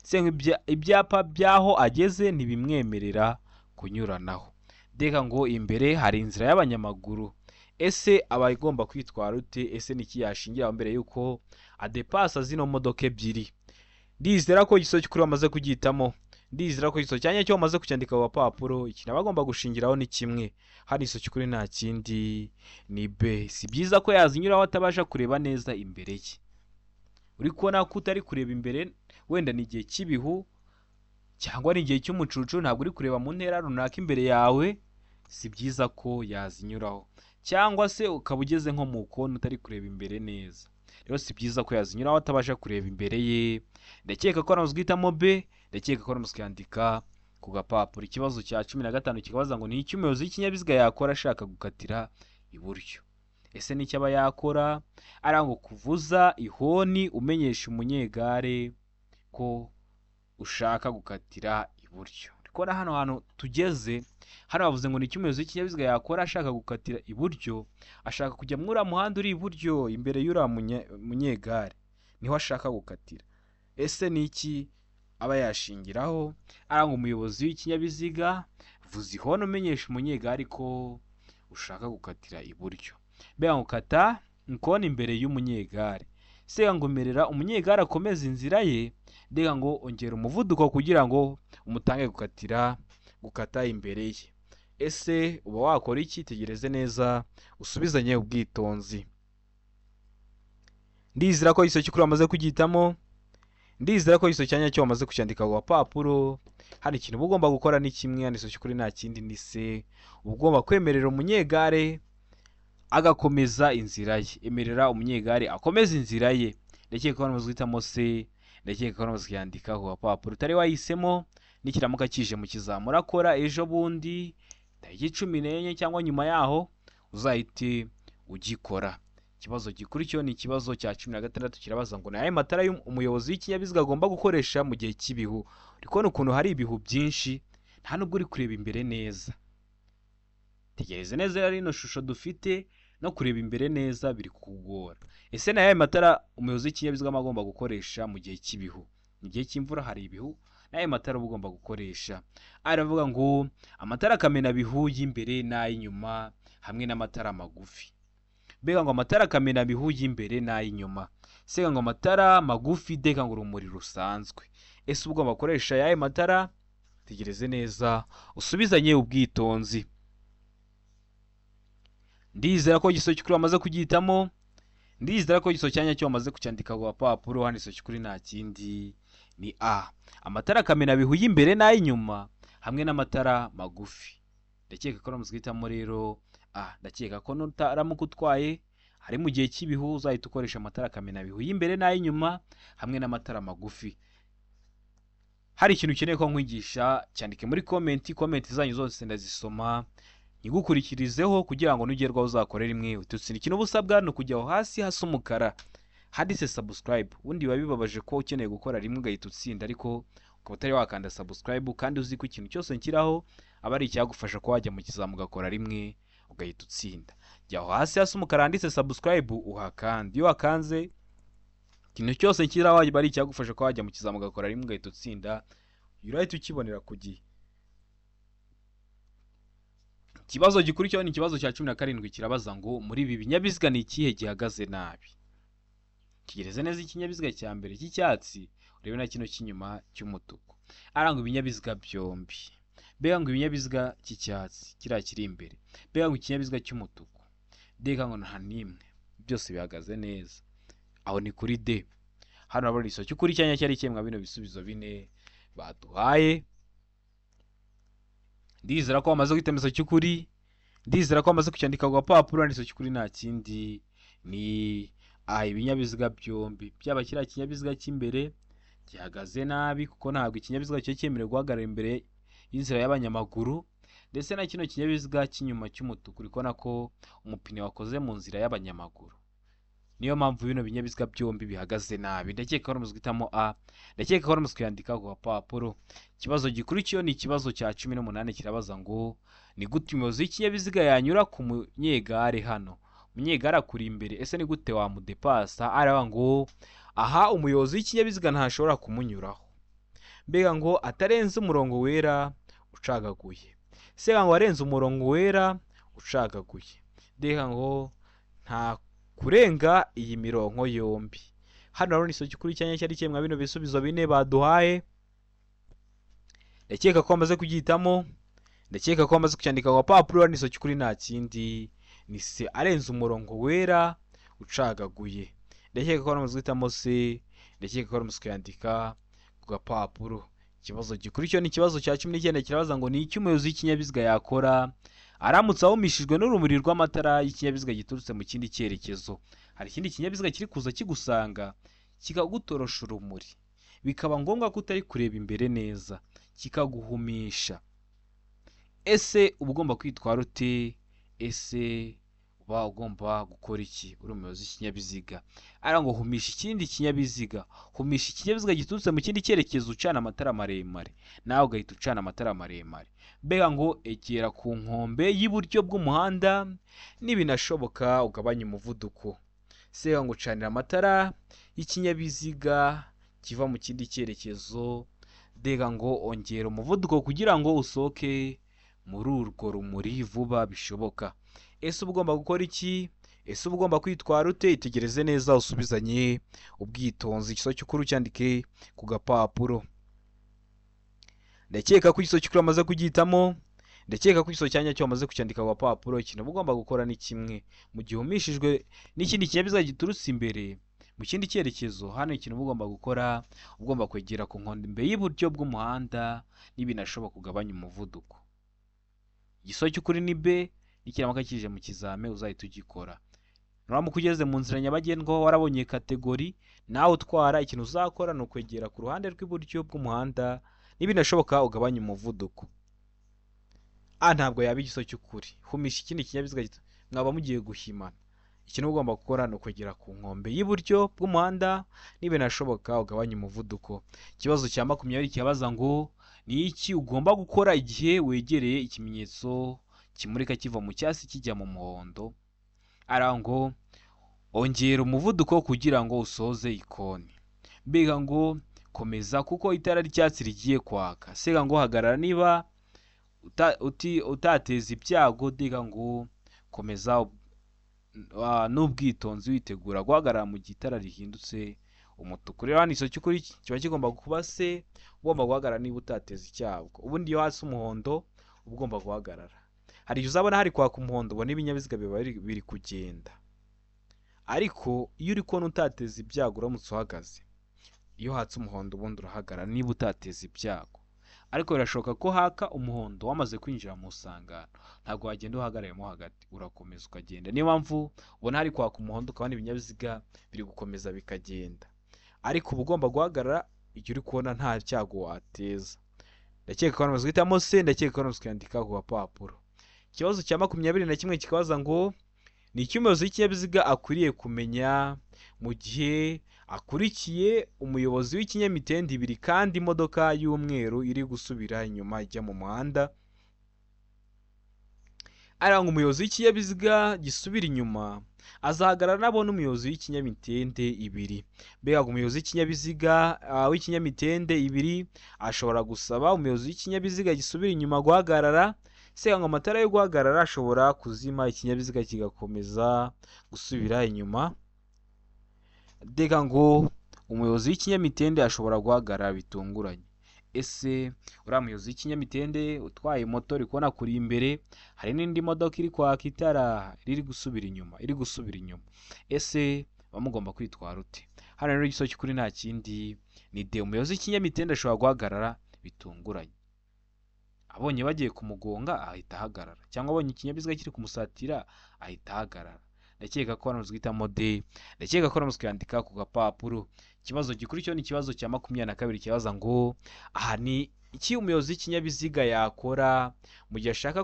Se ngo ibyapa by'aho ageze ntibimwemerera kunyuranaho. Ndeka ngo imbere hari inzira y'abanyamaguru. Ese aba agomba kwitwara ute? Ese niki yashingiraho mbere yuko adepasa zino modoka ebyiri? Ndizera ko igisubizo cy'ukuri wamaze kugihitamo. Ndizera ko igisubizo cya nyacyo wamaze kucyandika ku gapapuro. Ikintu aba agomba gushingiraho ni kimwe. Hano igisubizo cy'ukuri nta kindi, ni B. Si byiza ko yazinyuraho atabasha kureba neza imbere ye. Uri kubona ko utari kureba imbere, wenda ni igihe cy'ibihu cyangwa ni igihe cy'umucucu, ntabwo uri kureba mu ntera runaka imbere yawe, si byiza ko yazinyuraho. Cyangwa se ukaba ugeze nko mu kona utari kureba imbere neza. Rero si byiza ko yazinyuraho atabasha kureba imbere ye. Ndakeka ko aramaze guhitamo B, ndakeka ko aramaze kuyandika ku gapapuro. Ikibazo cya 15 kikabaza ngo ni iki umuyobozi w'ikinyabiziga yakora ashaka gukatira iburyo? Ese ni icyo aba yakora? Arangwa kuvuza ihoni umenyesha umunyegare ko ushaka gukatira iburyo. Uri kubona hano hantu tugeze, hano bavuze ngo ni iki umuyobozi w'ikinyabiziga yakora ashaka gukatira iburyo, ashaka kujya muri uriya muhanda uri iburyo imbere y'uriya munyegare, niho ashaka gukatira. Ese ni iki aba yashingiraho? Arangwa umuyobozi w'ikinyabiziga, vuza ihoni umenyesha umunyegare ko ushaka gukatira iburyo. Mbega ngo kata ikoni imbere y'umunyegare. Se ngo merera umunyegare akomeze inzira ye, ndega ngo ongera umuvuduko kugira ngo umutange gukata imbere ye. Ese uba wakora iki? Tegereze neza usubizanye ubwitonzi. Ndizera ko igisubizo cy'ukuri wamaze kugihitamo. Ndizera ko igisubizo cya nyacyo wamaze kucyandika ku gapapuro. Hano ikintu uba ugomba gukora ni kimwe, hano igisubizo cy'ukuri nta kindi ni se. Uba ugomba kwemerera umunyegare agakomeza inzira ye. Emerera umunyegare akomeza inzira ye. Ndakeka ko wamaze guhitamo se, ndakeka ko wamaze kuyandika ku gapapuro. Utari wahisemo, nikiramuka kije mu kizamura akora ejo bundi tariki 14 cyangwa nyuma yaho uzahite ugikora. Ikibazo gikurikiyeho ni ikibazo cya 16 kirabaza ngo ni ayahe matara umuyobozi w'ikinyabiziga agomba gukoresha mu gihe cy'ibihu. Uri kubona ukuntu hari ibihu byinshi, nta nubwo uri kureba imbere neza. Tegereze neza rero ino shusho dufite, no kureba imbere neza biri kukugora. Ese ni ayahe matara umuyobozi w'ikinyabiziga aba agomba gukoresha mu gihe cy'ibihu? Mu gihe cy'imvura hari ibihu, ni ayahe matara uba ugomba gukoresha? Aravuga ngo amatara kamenabihu y'imbere n'ay'inyuma hamwe n'amatara magufi. Mbega ngo amatara kamenabihu y'imbere n'ay'inyuma. Se ngo amatara magufi, deka ngo urumuri rusanzwe. Ese ubwo bakoresha ayahe matara? Tegereze neza usubizanye ubwitonzi. Ndizera ko igisubizo cy'ukuri wamaze kugihitamo. Ndizera ko igisubizo cya nyacyo wamaze kucyandika ku gapapuro. Hano igisubizo cy'ukuri nta kindi ni A. Amatara kamenabihu y'imbere n'ay'inyuma hamwe n'amatara magufi. Ndakeka ko uramutse uhitamo rero A. Ndakeka ko nutaramuka utwaye ari mu gihe cy'ibihu uzahita ukoresha amatara kamenabihu y'imbere n'ay'inyuma hamwe n'amatara magufi. Hari ikintu ukeneye ko nkwigisha, cyandike muri comment, comment zanyu zose ndazisoma nyigukurikirizeho kugira ngo nugerwaho uzakorere imwe ututsinda. Ikintu uba usabwa ni ukujya aho hasi hasa umukara handitse subscribe. Ubundi biba bibabaje ko ukeneye gukora rimwe ugahita utsinda ariko ukaba utari wakanda subscribe, kandi uzi ko ikintu cyose nshyiraho aba ari icyagufasha kuba wajya mu kizamu ugakora rimwe ugahita utsinda. Jya aho hasi hasa umukara handitse subscribe uhakande. Iyo wakanze, ikintu cyose nshyiraho aba ari icyagufasha kuba wajya mu kizamu ugakora rimwe ugahita utsinda, urahita ukibonera ku gihe. Ikibazo gikurikiyeho ni ikibazo cya 17 kirabaza ngo muri ibi binyabiziga ni ikihe gihagaze nabi? Tegereze neza ikinyabiziga cya mbere cy'icyatsi, urebe na kino cy'inyuma cy'umutuku. Arangwa ibinyabiziga byombi. Mbega ngo ibinyabiziga cy'icyatsi kiriya kiri imbere, mbega ngo ikinyabiziga cy'umutuku, ndeka ngo nta n'imwe, byose bihagaze neza. Aho ni kuri D. Hano urabona igisubizo cy'ukuri cyanya cyari kimwe bino bisubizo bine baduhaye. Ndizera ko wamaze guhitamo igisubizo cy'ukuri, ndizera ko wamaze kucyandika ku gapapuro. Igisubizo cy'ukuri nta kindi ni A. Ibinyabiziga byombi, byaba kiriya kinyabiziga cy'imbere gihagaze nabi kuko ntabwo ikinyabiziga cyo cyemerewe guhagarara imbere y'inzira y'abanyamaguru, ndetse na kino kinyabiziga cy'inyuma cy'umutuku uri kubona ko umupine wakoze mu nzira y'abanyamaguru. Niyo mpamvu bino binyabiziga byombi bihagaze nabi. Ndakeka ko wamaze guhitamo A, ndakeka ko wamaze kuyandika ku gapapuro. Ikibazo gikurikiyeho ni ikibazo cya 18 kirabaza ngo ni gute umuyobozi w'ikinyabiziga yanyura ku munyegare hano Umunyegare akuri imbere, ese ni gute wamudepasa? Araba ngo aha umuyobozi w'ikinyabiziga ntashobora kumunyuraho, mbega ngo atarenze umurongo wera ucagaguye. Se ngo arenze umurongo wera ucagaguye, mbega ngo nta kurenga iyi mirongo yombi. Hano urabona isomo kuri cyanya cyari kimwe bino bisubizo bine baduhaye. Ndakeka ko bamaze kugihitamo, ndakeka ko bamaze kucyandika ku gapapuro. Hano isomo kuri nta kindi ni se, arenze umurongo wera ucagaguye. Ndakeka ko bamaze guhitamo se, ndakeka ko bamaze kuyandika ku gapapuro. Ikibazo gikurikiyeho ni ikibazo cya 19, kirabaza ngo ni iki umuyobozi w'ikinyabiziga yakora aramutse ahumishijwe n'urumuri rw'amatara y'ikinyabiziga giturutse mu kindi cyerekezo. Hari ikindi kinyabiziga kiri kuza kigusanga kikagutorosha urumuri, bikaba ngombwa ko utari kureba imbere neza, kikaguhumisha. Ese uba ugomba kwitwara ute? Ese uba ugomba gukora iki uri umuyobozi w'ikinyabiziga? Ara ngo humisha ikindi kinyabiziga, humisha ikinyabiziga giturutse mu kindi cyerekezo ucana amatara maremare, nawe ugahita ucana amatara maremare. Mbega ngo egera ku nkombe y'iburyo bw'umuhanda, nibinashoboka ugabanye umuvuduko. Se ngo ucanira amatara y'ikinyabiziga kiva mu kindi cyerekezo. Mbega ngo ongera umuvuduko kugira ngo usohoke muri urwo rumuri vuba bishoboka. Ese uba ugomba gukora iki? Ese uba ugomba kwitwara ute? Itegereze neza usubizanye ubwitonzi. Igisozo cy'ukuri ucyandike ku gapapuro. Ndakeka ko igisozo cy'ukuri wamaze kugihitamo, ndakeka ko igisozo cya nyacyo wamaze kucyandika ku gapapuro. Ikintu uba ugomba gukora ni kimwe: mu gihe umishijwe n'ikindi kinyabiziga giturutse imbere mu kindi cyerekezo, hano ikintu uba ugomba gukora, ugomba kwegera ku nkombe y'iburyo bw'umuhanda, nibinashoboka ugabanye umuvuduko. Igisozo cy'ukuri ni B. Nikiramuka kije mu kizame uzahita ugikora. Nuramuka ugeze mu nzira nyabagendwa warabonye catégorie, nawe utwara, ikintu uzakora ni ukwegera ku ruhande rw'iburyo bw'umuhanda, nibinashoboka ugabanye umuvuduko. A ntabwo yaba igisozo cy'ukuri. Humisha ikindi kinyabiziga mwaba mugiye guhimana. Ikintu ugomba gukora ni ukwegera ku nkombe y'iburyo bw'umuhanda, nibinashoboka ugabanye umuvuduko. Ikibazo cya 20 kibaza ngo ni iki ugomba gukora igihe wegereye ikimenyetso kimurika kiva mu cyatsi kijya mu muhondo? Ara ngo ongera umuvuduko kugira ngo usoze ikoni. Mbega ngo komeza kuko itara ry'icyatsi rigiye kwaka. Sega ngo hagarara niba utateza ibyago. Dega ngo komeza n'ubwitonzi witegura guhagarara mu gihe itara rihindutse umutuku. Rero hano igisozo cy'ukuri kiba kigomba kuba se, ugomba guhagarara niba utateza icyago. Ubundi iyo hasi umuhondo uba ugomba guhagarara. Hari igihe uzabona hari kwaka umuhondo, ubona ibinyabiziga biba biri kugenda, ariko iyo uri kubona utateza ibyago uramutse uhagaze, iyo hatse umuhondo ubundi urahagarara niba utateza ibyago. Ariko birashoboka ko haka umuhondo wamaze kwinjira mu isangano, ntabwo wagenda uhagararemo hagati, urakomeza ukagenda. Niyo mpamvu ubona hari kwaka umuhondo ukabona ibinyabiziga biri gukomeza bikagenda, ariko uba ugomba guhagarara igihe uri kubona nta cyago wateza. Ndakeka ko bamaze guhitamo se, ndakeka ko bamaze kuyandika ku gapapuro. Ikibazo cya 21 kikabaza ngo ni iki umuyobozi w'ikinyabiziga akwiriye kumenya mu gihe akurikiye umuyobozi w'ikinyamitende ibiri kandi imodoka y'umweru iri gusubira inyuma ijya mu muhanda? Aranga umuyobozi w'ikinyabiziga gisubira inyuma azahagarara nabona umuyobozi w'ikinyamitende ibiri. Mbega ngo umuyobozi w'ikinyabiziga w'ikinyamitende ibiri ashobora gusaba umuyobozi w'ikinyabiziga gisubira inyuma guhagarara. Se ngo amatara yo guhagarara ashobora kuzima ikinyabiziga kigakomeza gusubira inyuma. Dega ngo umuyobozi w'ikinyamitende ashobora guhagarara bitunguranye. Ese uriya muyobozi w'ikinyamitende utwaye moto uri kubona kuri imbere hari n'indi modoka iri kwaka itara riri gusubira inyuma, iri gusubira inyuma, ese bamugomba kwitwara ute? Hano rero igisozo cy'ukuri nta kindi ni de, umuyobozi w'ikinyamitende ashobora guhagarara bitunguranye. Abonye bagiye kumugonga ahita ahagarara, cyangwa abonye ikinyabiziga kiri kumusatira ahita ahagarara. Ndakeka ko hano guhitamo D, ndakeka ko hano kuyandika ku gapapuro. Ikibazo gikurikiyeho ni ikibazo cya 22, kibaza ngo aha ni iki umuyobozi w'ikinyabiziga yakora mu gihe ashaka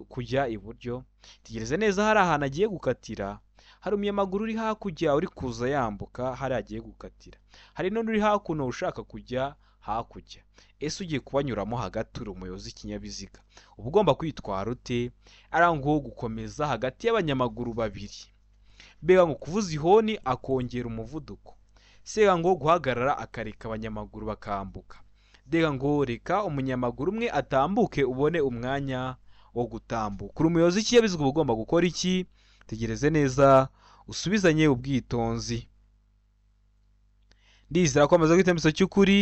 kujya iburyo? Tegereze neza, hari ahantu agiye gukatira, hari umunyamaguru uri hakurya uri kuza yambuka, hari agiye gukatira, hari n'undi uri hakuno ushaka kujya hakurya. Ese ugiye kubanyuramo hagati uri umuyobozi w'ikinyabiziga, uba ugomba kwitwara ute? Arangwa gukomeza hagati y'abanyamaguru babiri. B ngo kuvuza ihoni akongera umuvuduko. C ngo guhagarara akareka abanyamaguru bakambuka. D ngo reka umunyamaguru umwe atambuke ubone umwanya wo gutambuka. Uri umuyobozi w'ikinyabiziga, uba ugomba gukora iki? Tegereze neza, usubizanye ubwitonzi. Ndizera ko amaze guhitamo igisubizo cy'ukuri.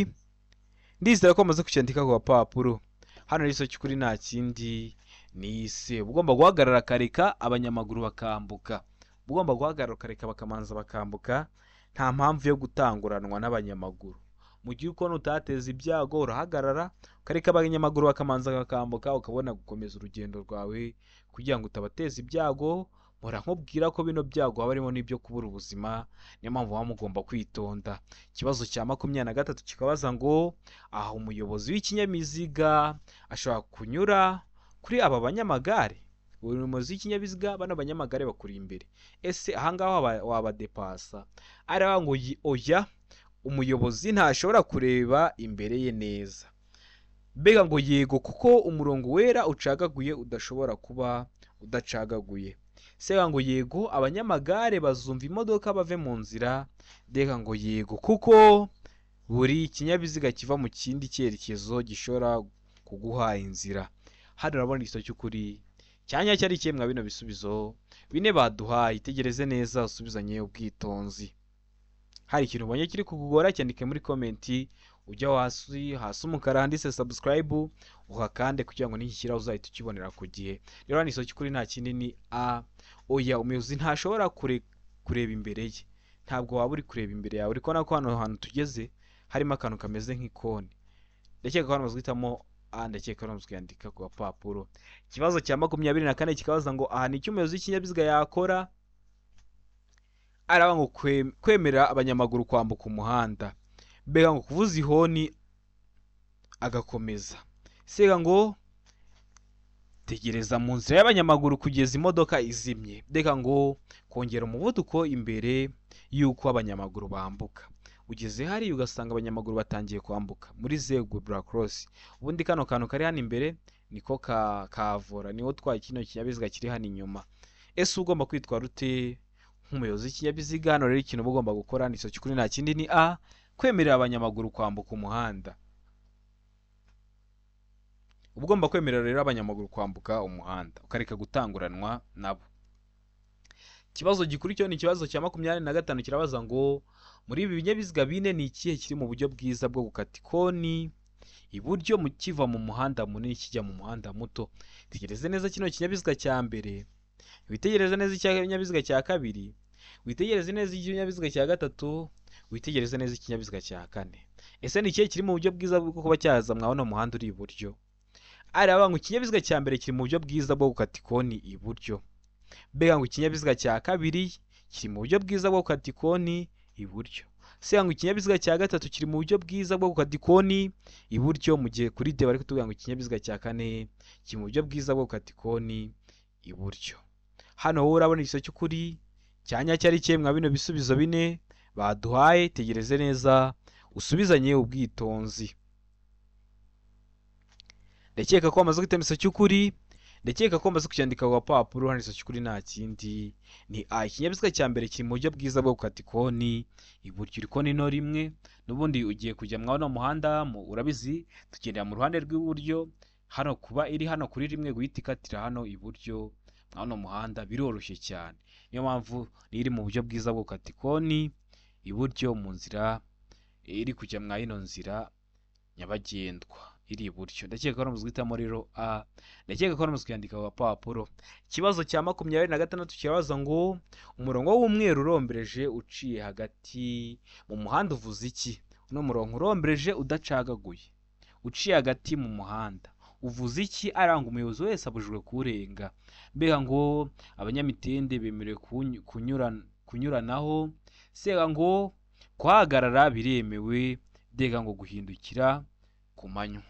Ndizera ko amaze kucyandika ku gapapuro. Hano rero igisubizo cy'ukuri nta kindi, ni C. Uba ugomba guhagarara akareka abanyamaguru bakambuka. Uba ugomba guhagarara ukareka bakamanza bakambuka, nta mpamvu yo gutanguranwa n'abanyamaguru. Mu gihe ukabona utateza ibyago, urahagarara ukareka abanyamaguru bakamanza bakambuka, ukabona gukomeza urugendo rwawe kugira ngo utabateza ibyago. Mpora nkubwira ko bino byago haba harimo n'ibyo kubura ubuzima, niyo mpamvu muba mugomba kwitonda. Ikibazo cya 23 kikabaza ngo aha umuyobozi w'ikinyabiziga ashobora kunyura kuri aba banyamagare. Umuyobozi w'ikinyabiziga, bano banyamagare bakuri imbere, ese ahangaha wabadepasa? Aravuga ngo oya, umuyobozi ntashobora kureba imbere ye neza. Mbega ngo yego, kuko umurongo wera ucagaguye udashobora kuba udacagaguye. Sega ngo yego, abanyamagare bazumva imodoka bave mu nzira. Dega ngo yego, kuko buri kinyabiziga kiva mu kindi cyerekezo gishobora kuguha inzira. Hano urabona igisubizo cy'ukuri cyanya cyari ikihe mwa bino bisubizo bine baduhaye? Itegereze neza, usubizanye ubwitonzi. Hari ikintu ubonye kiri kukugora, cyandike muri comment. Ujya hasi hasi umukara handitse subscribe, uhakande kugira ngo nikishyiraho uzahita ukibonera ku gihe. Rero hano igisubizo cy'ukuri nta kindi, ni A. Oya, umuyobozi ntashobora kureba imbere ye. Ntabwo waba uri kureba imbere yawe. Uri kubona ko hano hantu tugeze harimo akantu kameze nk'ikoni. Ndakeka ko hano guhitamo A. Ndakeka hano kuyandika ku gapapuro. Ikibazo cya 24 kikabaza ngo aha ni icyo umuyobozi w'ikinyabiziga yakora. Araba ngo kwemerera abanyamaguru kwambuka umuhanda. Mbega ngo kuvuza ihoni agakomeza. Sega ngo tegereza mu nzira y'abanyamaguru kugeza imodoka izimye. Reka ngo kongera umuvuduko imbere y'uko abanyamaguru bambuka. Ugeze hariya ugasanga abanyamaguru batangiye kwambuka muri zebra cross. Ubundi kano kantu kari hano imbere niko kavura, niwo utwaye kino kinyabiziga kiri hano inyuma. Ese ugomba kwitwara ute nk'umuyobozi w'ikinyabiziga? Hano rero ikintu uba ugomba gukora ni icyo cy'ukuri, nta kindi, ni A, kwemerera abanyamaguru kwambuka umuhanda. Uba ugomba kwemerera rero abanyamaguru kwambuka umuhanda, ukareka gutanguranwa nabo. Ikibazo gikurikiyeho ni ikibazo cya 25, kirabaza ngo muri ibi binyabiziga bine ni ikihe kiri mu buryo bwiza bwo gukata ikoni iburyo mu kiva mu muhanda munini kijya mu muhanda muto? Tegereze neza kino kinyabiziga cya mbere, witegereze neza ikinyabiziga cya kabiri, witegereze neza ikinyabiziga cya gatatu, witegereze neza ikinyabiziga cya kane. Ese ni ikihe kiri mu buryo bwiza bwo kuba cyaza mwabona umuhanda uri iburyo? Aravuga ngo ikinyabiziga cya mbere kiri mu buryo bwiza bwo gukata ikoni iburyo. Mbega ngo ikinyabiziga cya kabiri kiri mu buryo bwiza bwo gukata ikoni iburyo. Se ngo ikinyabiziga cya gatatu kiri mu buryo bwiza bwo gukata ikoni iburyo, mu gihe kuri D bari kutubwira ngo ikinyabiziga cya kane kiri mu buryo bwiza bwo gukata ikoni iburyo. Hano wowe urabona igisubizo cy'ukuri cya nyacyo ari ikihe mwa bino bisubizo bine baduhaye? Tegereze neza, usubizanye ubwitonzi. Ndakeka ko wamaze guhitamo igisubizo cy'ukuri. Ndakeka ko wamaze kucyandika ku gapapuro. Hano igisubizo cy'ukuri nta kindi, ni A. Ikinyabiziga cya mbere kiri mu buryo bwiza bwo gukata ikoni iburyo. Iri koni ino rimwe n'ubundi ugiye kujya mwa uno muhanda, urabizi tugendera mu ruhande rw'iburyo. Hano kuba iri hano kuri rimwe, guhita ikatira hano iburyo mwa uno muhanda biroroshye cyane. Niyo mpamvu iri mu buryo bwiza bwo gukata ikoni iburyo mu nzira iri kujya mwa ino nzira nyabagendwa iri iburyo. Ndakeka ko ari guhitamo rero A. Ndakeka ko ari kuyandika ku gapapuro. Ikibazo cya 26 kirabaza ngo umurongo w'umweru urombereje uciye hagati mu muhanda uvuze iki? Uno murongo urombereje udacagaguye uciye hagati mu muhanda uvuze iki? Aranga umuyobozi wese abujijwe kuwurenga. Mbega ngo abanyamitende bemerewe kunyuranaho. Sega ngo kuhagarara biremewe. Dega ngo guhindukira ku manywa.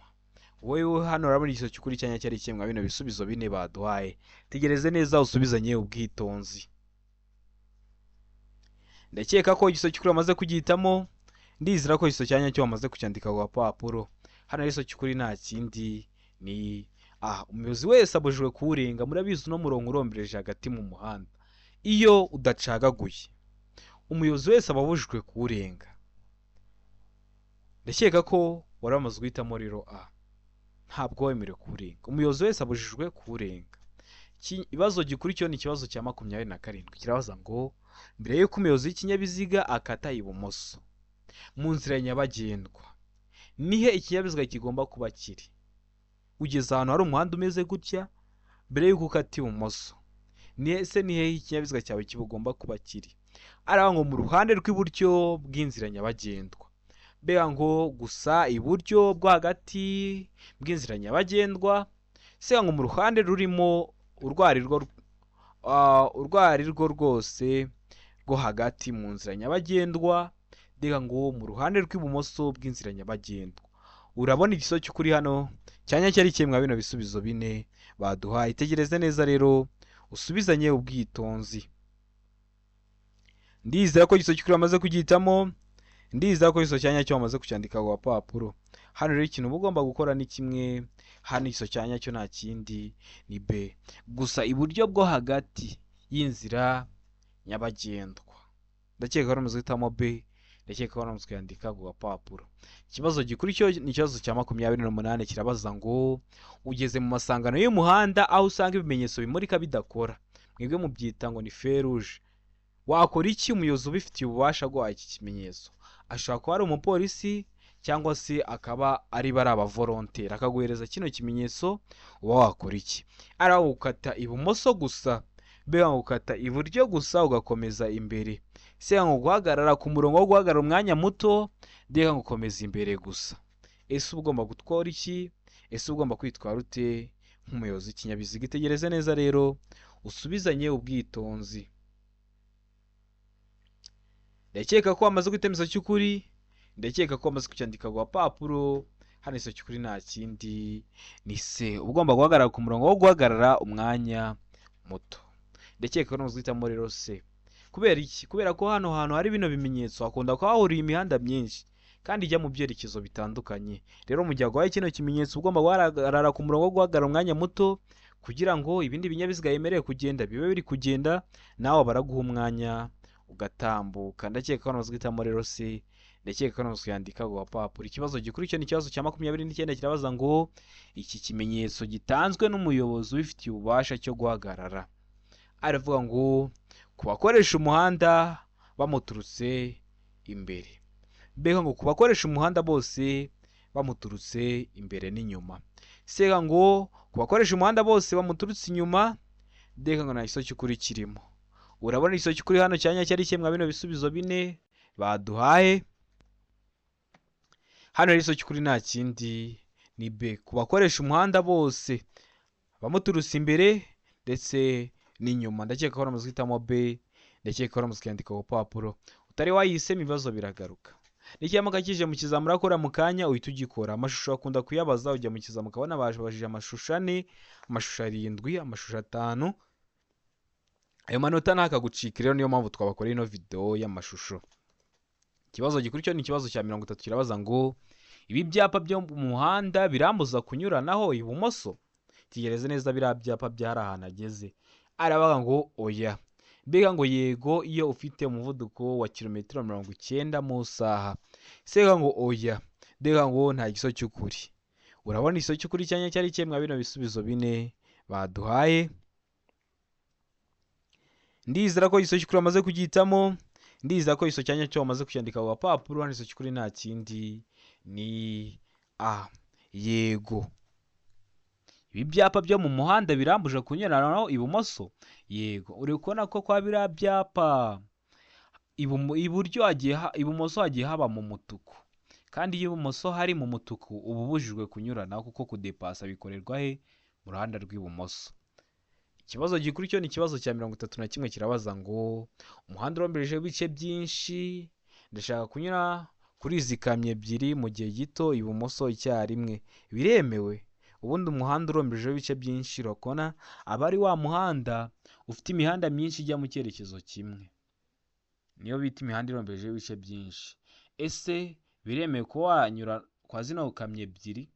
Wowe hano urabona igisubizo cy'ukuri cyanya cyari ikihe mwa bino bisubizo bine baduhaye? Tegereze neza, usubizanye ubwitonzi. Ndakeka ko igisubizo cy'ukuri wamaze kugihitamo. Ndizera ko igisubizo cya nyacyo wamaze kucyandika ku gapapuro. Hano igisubizo cy'ukuri nta kindi, ni A. Umuyobozi wese abujijwe kuwurenga. Murabizi uno murongo urombereje hagati mu muhanda, Iyo udacagaguye, umuyobozi wese aba abujijwe kuwurenga. Ndakeka ko wari wamaze guhitamo rero A. Ntabwo wemerewe kuwurenga, umuyobozi wese abujijwe kuwurenga. Ikibazo gikurikiyeho ni ikibazo cya 27, kirabaza ngo mbere y'uko umuyobozi w'ikinyabiziga akata ibumoso mu nzira nyabagendwa, nihe ikinyabiziga kigomba kuba kiri? Ugeze ahantu hari umuhanda umeze gutya, mbere y'uko ukata ibumoso, ese ni hehe ikinyabiziga cyawe kigomba kuba kiri? Aravuga ngo mu ruhande rw'iburyo bw'inzira nyabagendwa. Mbega ngo gusa iburyo bwo hagati bw'inzira nyabagendwa, se ngo mu ruhande rurimo urwo ari rwo rwose rwo hagati mu nzira nyabagendwa, mbega ngo mu ruhande rw'ibumoso bw'inzira nyabagendwa. Urabona igisubizo cy'ukuri hano cyanya cyari kimwe bino bisubizo bine baduhaye. Itegereze neza rero usubizanye ubwitonzi. Ndizera ko igisubizo cy'ukuri bamaze kugihitamo, ndizera ko igisubizo cya nyacyo bamaze kucyandika ku gapapuro. Hano rero ikintu uba ugomba gukora ni kimwe, hano igisubizo cya nyacyo nta kindi ni B, gusa iburyo bwo hagati y'inzira nyabagendwa. Ndakeka ko bamaze guhitamo B, ndakeka ko bamaze kuyandika ku gapapuro. Ikibazo gikurikiyeho ni ikibazo cya 28, kirabaza ngo ugeze mu masangano y'umuhanda aho usanga ibimenyetso bimurika bidakora, mwebwe mubyita ngo ni feu rouge. Wakora iki umuyobozi ubifitiye ububasha aguhaye iki kimenyetso? Ashobora kuba ari umupolisi cyangwa se akaba ari bari abavolonteri, akaguhereza kino kimenyetso, uba wakora iki? Ari gukata ibumoso gusa, mbega ngo gukata iburyo gusa ugakomeza imbere, se ngo guhagarara ku murongo wo guhagarara umwanya muto, mbega ngo ukomeza imbere gusa. Ese uba ugomba gutwara iki? Ese uba ugomba kwitwara ute nk'umuyobozi w'ikinyabiziga? Itegereze neza rero usubizanye ubwitonzi. Ndakeka ko wamaze guhitamo igisubizo cy'ukuri, ndakeka ko wamaze kucyandika ku gapapuro. Hano igisubizo cy'ukuri nta kindi ni C, uba ugomba guhagarara ku murongo wo guhagarara umwanya muto. Ndakeka ko wamaze guhitamo rero C. Kubera iki? Kubera ko hano hantu hari bino bimenyetso hakunda kuba hahuriye imihanda myinshi kandi ijya mu byerekezo bitandukanye. Rero mu gihe aguhaye kino kimenyetso ugomba guhagarara ku murongo wo guhagarara umwanya muto kugira ngo ibindi binyabiziga yemerewe kugenda bibe biri kugenda, nawe baraguha umwanya ugatambuka. Ndakeka ko wamaze guhitamo rero C, ndakeka ko wamaze kuyandika ku gapapuro. Ikibazo gikurikiye ni ikibazo cya 29, kirabaza ngo iki kimenyetso gitanzwe n'umuyobozi ubifitiye ububasha cyo guhagarara. Aravuga ngo ku bakoresha umuhanda bamuturutse imbere, mbega ngo ku bakoresha umuhanda bose bamuturutse imbere n'inyuma, sega ngo ku bakoresha umuhanda bose bamuturutse inyuma, ndeka ngo nta gisubizo cy'ukuri kirimo. Urabona igisubizo cy'ukuri hano cyanya cyari kimwe bino bisubizo bine baduhaye. Hano rero igisubizo cy'ukuri nta kindi ni B, ku bakoresha umuhanda bose bamuturutse imbere ndetse n'inyuma. Ndakeka ko bamaze guhitamo B, ndakeka ko bamaze kuyandika ku rupapuro. Utari wayihisemo ibibazo biragaruka. N'ikiyamuka kije mu kizamini urakora mu kanya uhita ugikora. Amashusho akunda kuyabaza, ujya mu kizamini ukabona babajije amashusho 4, amashusho 7, amashusho 5. Ayo manota ntakagucika rero, niyo mpamvu twabakoreye ino video y'amashusho. Ikibazo gikurikiyeho ni ikibazo cya 30, kirabaza ngo ibi byapa byo mu muhanda birambuza kunyuranaho ibumoso. Tegereze neza biriya byapa byari ahantu ageze. Aravuga ngo oya, mbega ngo yego iyo ufite umuvuduko wa kilometero 90 mu isaha. Sega ngo oya, mbega ngo nta gisubizo cy'ukuri. Urabona igisubizo cy'ukuri cyanya cyari kimwe bino bisubizo bine baduhaye. Ndizera ko igisubizo cy'ukuri bamaze kugihitamo, ndizera ko igisubizo cyanya cyo bamaze kucyandika ku gapapuro. Hano igisubizo cy'ukuri nta kindi ni A, yego. Ibi byapa byo mu muhanda birambuje kunyuranaho ibumoso, yego. Uri kubona ko kwa biriya byapa iburyo hagiye ibumoso hagiye haba mu mutuku, kandi iyo ibumoso hari mu mutuku uba ubujijwe kunyuranaho kuko kudepasa bikorerwa he? Mu ruhande rw'ibumoso. Ikibazo gikurikiyeho ni ikibazo cya 31, kirabaza ngo umuhanda urombereje ibice byinshi, ndashaka kunyura kuri izi kamyo ebyiri mu gihe gito ibumoso icyarimwe, biremewe? Ubundi umuhanda uromberejeho ibice byinshi urakona aba ari wa muhanda ufite imihanda myinshi ijya mu cyerekezo kimwe, niyo bita imihanda iromberejeho ibice byinshi. Ese biremewe kuba wanyura kwa zino kamyo ebyiri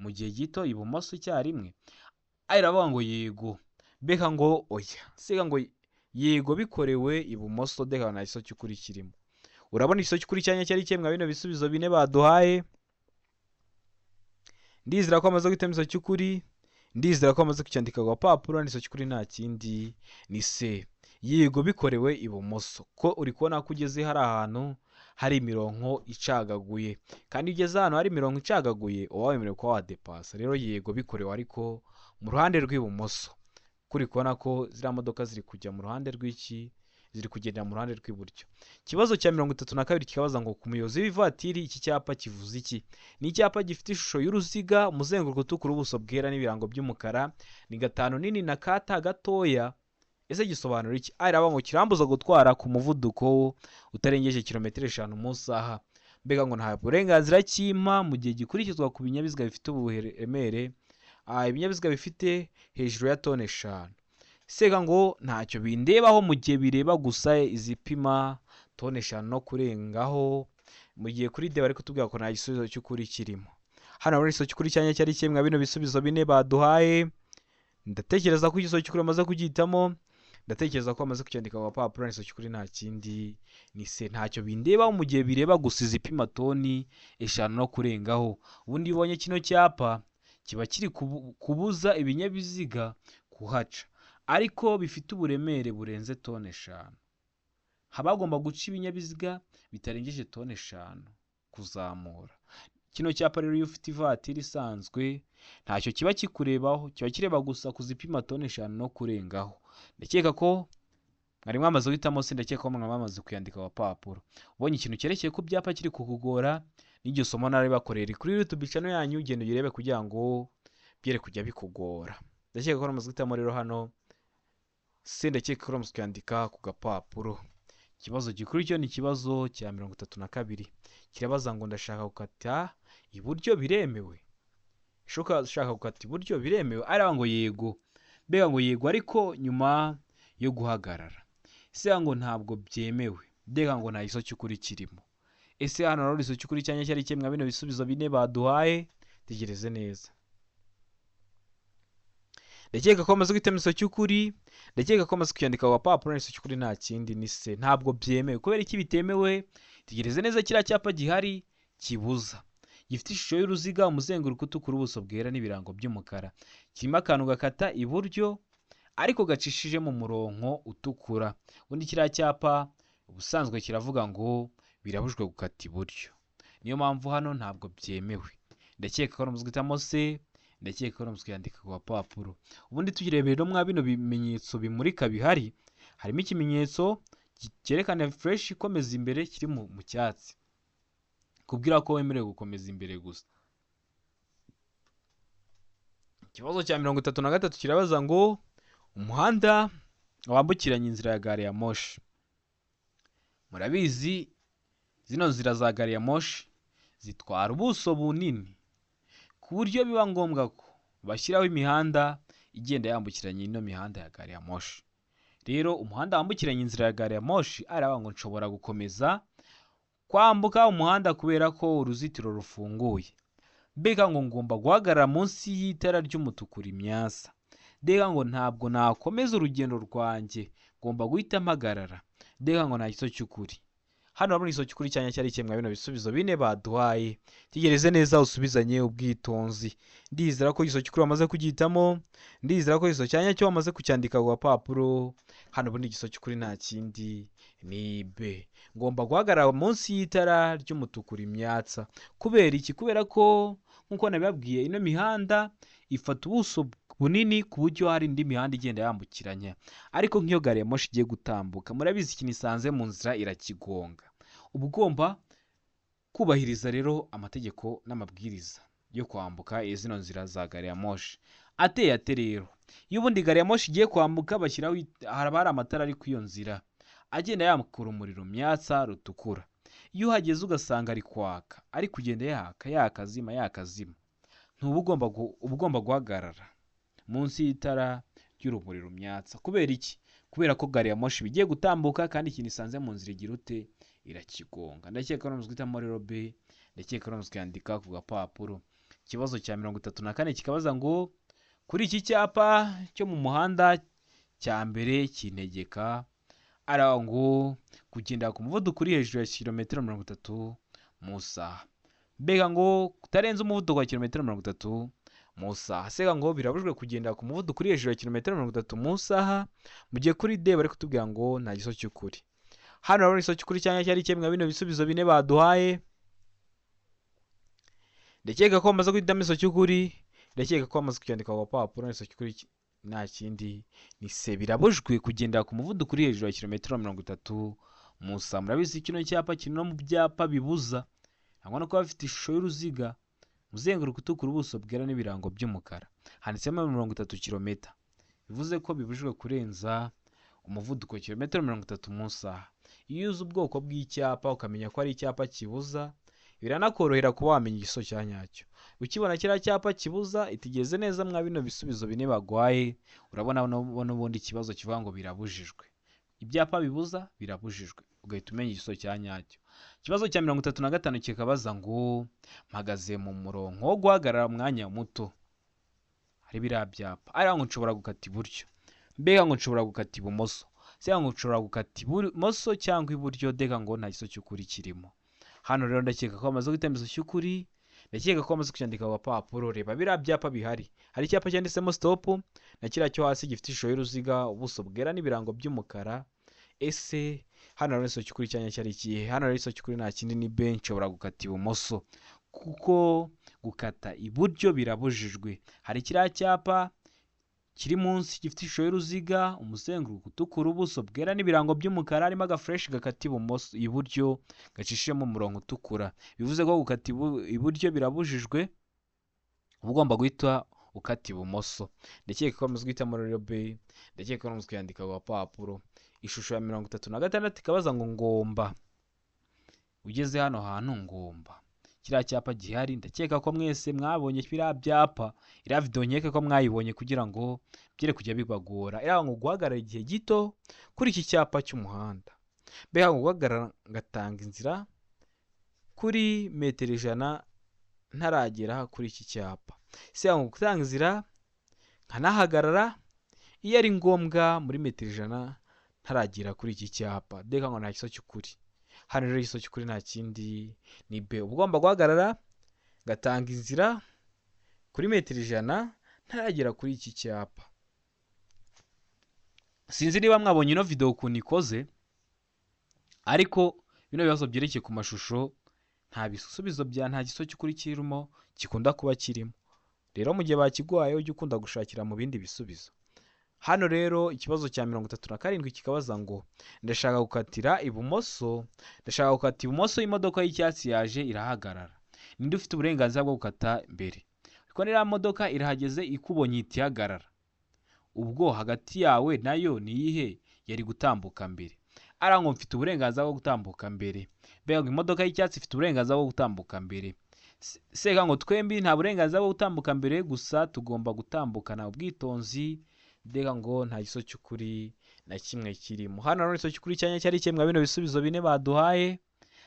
mu gihe gito ibumoso icyarimwe? Aravuga ngo yego, mbega ngo oya, sega ngo Yego bikorewe ibumoso, D nta gisubizo cy'ukuri kirimo. Urabona igisubizo cy'ukuri cyanya cyari kimwe bino bisubizo bine baduhaye. Ndizera ko amaze guhitamo igisubizo cy'ukuri, ndizera ko amaze kucyandika ku gapapuro. Igisubizo cy'ukuri nta kindi ni C. Yego bikorewe ibumoso. Ko uri kubona ko ugeze hari ahantu hari imirongo icagaguye, kandi iyo ugeze ahantu hari imirongo icagaguye uba wemerewe kuba wadepasa. Rero yego bikorewe ariko mu ruhande rw'ibumoso. Kuri kubona ko ziriya modoka ziri kujya mu ruhande rw'iki, ziri kugendera mu ruhande rw'iburyo. Ikibazo cya 32 kikabaza ngo ku muyobozi w'ivatiri iki cyapa kivuze iki? Ni icyapa gifite ishusho y'uruziga, umuzenguruko utukura, ubuso bwera n'ibirango by'umukara, ni 5 nini na kata gatoya. Ese gisobanura iki? A iravuga ngo kirambuza gutwara ku muvuduko utarengeje kilometero 5 mu isaha. Mbega ngo nta burenganzira kimpa mu gihe gikurikizwa ku binyabiziga bifite uburemere, ibinyabiziga bifite hejuru ya toni 5. Sega ngo ntacyo bindebaho mu gihe bireba gusa izipima toni 5 no kurengaho. Mu gihe kuri D bari kutubwira ko nta gisubizo cy'ukuri kirimo. Hano hari igisubizo cy'ukuri cyanya cyari kimwe bino bisubizo bine baduhaye. Ndatekereza ko igisubizo cy'ukuri bamaze kugihitamo, ndatekereza ko bamaze kucyandika ku gapapuro. Igisubizo cy'ukuri nta kindi ni C. Ntacyo bindebaho mu gihe bireba gusa izipima toni 5 no kurengaho. Ubundi iyo ubonye kino cyapa kiba kiri kubuza ibinyabiziga kuhaca ariko bifite uburemere burenze toni 5. Haba hagomba guca ibinyabiziga bitarengeje toni 5 kuzamura. Kino cyapa rero iyo ufite ivatiri isanzwe ntacyo kiba kikurebaho, kiba kireba gusa kuzipima toni 5 no kurengaho. Ndakeka ko mwari mwamaze guhitamo C, ndakeka ko mwari mwamaze kuyandika ku gapapuro. Ubonye ikintu cyerekeye ku byapa kiri kukugora, n'iryo somo naribakorera kuri YouTube channel yanyu, ugenda uyirebe kugira ngo byere kujya bikugora. Ndakeka ko mwamaze guhitamo rero hano C, ndakeka ko mwamaze kuyandika ku gapapuro. Ikibazo gikuru cyo ni ikibazo cya 32 kirabaza ngo ndashaka gukata iburyo biremewe? Ushaka gukata iburyo biremewe? Araba ngo yego. Mbega ngo yego ariko nyuma yo guhagarara. Ese ngo ntabwo byemewe. Mbega ngo nta gisubizo cy'ukuri kirimo. Ese hano rero igisubizo cy'ukuri cyanya cyari kimwe bino bisubizo bine baduhaye? Tegereze neza. Ndakeka ko amaze guhitamo igisubizo cy'ukuri, ndakeka ko amaze kuyandika ku gapapuro. Igisubizo cy'ukuri nta kindi ni C. Ntabwo byemewe. Kubera iki bitemewe? Tegereze neza kiriya cyapa gihari kibuza. Gifite ishusho y'uruziga, umuzenguruko utukura, ubuso bwera n'ibirango by'umukara. Kirimo akantu gakata iburyo ariko gacishije mu murongo utukura. Ubundi kiriya cyapa ubusanzwe kiravuga ngo birabujijwe gukata iburyo. Niyo mpamvu hano ntabwo byemewe. Ndakeka ko amaze guhitamo C, ndakeka ko amaze kuyandika ku gapapuro. Ubundi tukirebera rero mwa bino bimenyetso bimurika bihari, harimo ikimenyetso cyerekana fureshi ikomeza imbere kiri mu cyatsi, kubwira ko wemerewe gukomeza imbere gusa. Ikibazo cya 33 kirabaza ngo umuhanda wambukiranya inzira ya gari ya moshi. Murabizi zino nzira za gari ya moshi zitwara ubuso bunini ku buryo biba ngombwa ko bashyiraho imihanda igenda yambukiranya ino mihanda ya gari ya moshi. Rero umuhanda wambukiranya inzira ya gari ya moshi araba ngo nshobora gukomeza kwambuka umuhanda kubera ko uruzitiro rufunguye. Mbega ngo ngomba guhagarara munsi y'itara ry'umutuku rimyasa. Mbega ngo ntabwo nakomeza urugendo rwanjye, ngomba guhita mpagarara. Mbega ngo nta gisubizo cy'ukuri. Hano urabona igisubizo cy'ukuri cyanya cyari kimwe bino bisubizo bine baduhaye. Tegereze neza usubizanye ubwitonzi. Ndizera ko igisubizo cy'ukuri wamaze kugihitamo, ndizera ko igisubizo cyanya cyo wamaze kucyandika ku gapapuro. Hano ubundi igisubizo cy'ukuri nta kindi ni B. Ngomba guhagarara munsi y'itara ry'umutuku rimyatsa. Kubera iki? Kubera ko nkuko nabibabwiye ino mihanda ifata ubuso bunini ku buryo hari indi mihanda igenda yambukiranya. Ariko nk'iyo gari ya moshi igiye gutambuka, murabizi ikintu isanze mu nzira irakigonga. Uba ugomba kubahiriza rero amategeko n'amabwiriza yo kwambuka zino nzira za gari ya moshi. Ateye ate rero? Iyo ubundi gari ya moshi igiye kwambuka bashyiraho, haba hari amatara ari ku iyo nzira agenda yamukura umuriro myatsa rutukura. Iyo uhageze ugasanga ari kwaka, ari kugenda yaka yakazima yakazima, ntuba ugomba guhagarara munsi y'itara ry'urumuri rumyatsa. Kubera iki? Kubera ko gari ya moshi bigiye gutambuka kandi ikintu isanze mu nzira igira ute? Irakigonga. Ndakeka ko guhitamo rero B, ndakeka ko kuyandika ku gapapuro. Ikibazo cya 34 kikabaza ngo kuri iki cyapa cyo mu muhanda Cya mbere kintegeka aravuga ngo kugendera ku muvuduko uri hejuru ya kilometero 30 mu isaha. Mbega ngo kutarenza umuvuduko wa kilometero 30 mu isaha. Sega ngo birabujijwe kugendera ku muvuduko uri hejuru ya kilometero 30 mu isaha, mu gihe kuri D bari kutubwira ngo nta giso cy'ukuri. Hano urabona igiso cy'ukuri cyangwa cyari kimwe bino bisubizo bine baduhaye. Ndakeka ko bamaze guhitamo igiso cy'ukuri, ndakeka ko bamaze kucyandika ku gapapuro. Igiso cy'ukuri nta kindi ni se, birabujijwe kugendera ku muvuduko uri hejuru ya kilometero 30 mu isaha. Murabizi kino cyapa kiri no mu byapa bibuza, ntabwo no kuba bafite ishusho y'uruziga, umuzenguruko utukura, ubuso bwera n'ibirango by'umukara, handitsemo 30 kilometa, bivuze ko bibujijwe kurenza umuvuduko wa kilometero 30 mu isaha. Iyo uzi ubwoko bw'icyapa ukamenya ko ari icyapa kibuza, biranakorohera kuba wamenya igiso cya nyacyo. Ukibona kiriya cyapa kibuza, itegereze neza mwa bino bisubizo bine baguhaye, urabona n'ubundi ikibazo kivuga ngo birabujijwe. Ibyapa bibuza birabujijwe, ugahita umenya igiso cya nyacyo. Ikibazo cya 35 kikabaza ngo mpagaze mu murongo wo guhagarara umwanya muto, hari biriya byapa, ariya ngo nshobora gukata iburyo, mbega ngo nshobora gukata ibumoso, se ngo nshobora gukata ibumoso cyangwa iburyo, deka ngo nta giso cy'ukuri kirimo. Hano rero ndakeka ko bamaze guhitamo igiso cy'ukuri, ndakeka ko bamaze kucyandika ku gapapuro. Reba biriya byapa bihari, hari icyapa cyanditsemo stop na kiriya cyo hasi gifite ishusho y'uruziga, ubuso bwera n'ibirango by'umukara. Ese hano rero igiso cy'ukuri cyanya cyari ikihe? Hano rero igiso cy'ukuri nta kindi ni B, nshobora gukata ibumoso kuko gukata iburyo birabujijwe. Hari kiriya cyapa kiri munsi gifite ishusho y'uruziga, umuzenguruko utukura, ubuso bwera n'ibirango by'umukara, harimo agafureshi gakata ibumoso iburyo gacishijemo umurongo utukura, bivuze ko gukata iburyo birabujijwe, uba ugomba guhita ukata ibumoso. Ndakeka ko bamaze guhitamo rero B, ndakeka ko bamaze kuyandika ku gapapuro. Ishusho ya 36 ikabaza ngo ngomba, ugeze hano hantu ngomba, kiriya cyapa gihari, ndakeka ko mwese mwabonye biriya byapa, iriya video nkeka ko mwayibonye kugira ngo byere kujya bibagora. Iriya ngo guhagarara igihe gito kuri iki cyapa cy'umuhanda, mbega ngo guhagarara ngatanga inzira kuri metero 100 ntaragera kuri iki cyapa, se ngo gutanga inzira nkanahagarara iyo ari ngombwa muri metero 100 ntaragera kuri iki cyapa, deka ngo nta giso cy'ukuri. Hano rero igiso cy'ukuri nta kindi ni B, uba ugomba guhagarara ngatanga inzira kuri metero 100 ntaragera kuri iki cyapa. Sinzi niba mwabonye ino video ukuntu ikoze, ariko bino bibazo byerekeye ku mashusho nta bisubizo bya nta giso cy'ukuri kirimo gikunda kuba kirimo. Rero mu gihe bakiguhaye ujye ukunda gushakira mu bindi bisubizo. Hano rero ikibazo cya 37 kikabaza ngo ndashaka gukatira ibumoso, ndashaka gukata ibumoso, imodoka y'icyatsi yaje irahagarara, ninde ufite uburenganzira bwo gukata mbere? Ariko niriya modoka irahageze ikubonye ihita ihagarara, ubwo hagati yawe nayo ni iyihe yari gutambuka mbere? Ariya ngo mfite uburenganzira bwo gutambuka mbere, mbega ngo imodoka y'icyatsi ifite uburenganzira bwo gutambuka mbere. Seka ngo twembi nta burenganzira bwo gutambuka mbere, gusa tugomba gutambukana ubwitonzi, mbega ngo nta giso cy'ukuri na kimwe kirimo. Hano rero igiso cy'ukuri cyanya cyari kimwe bino bisubizo bine baduhaye.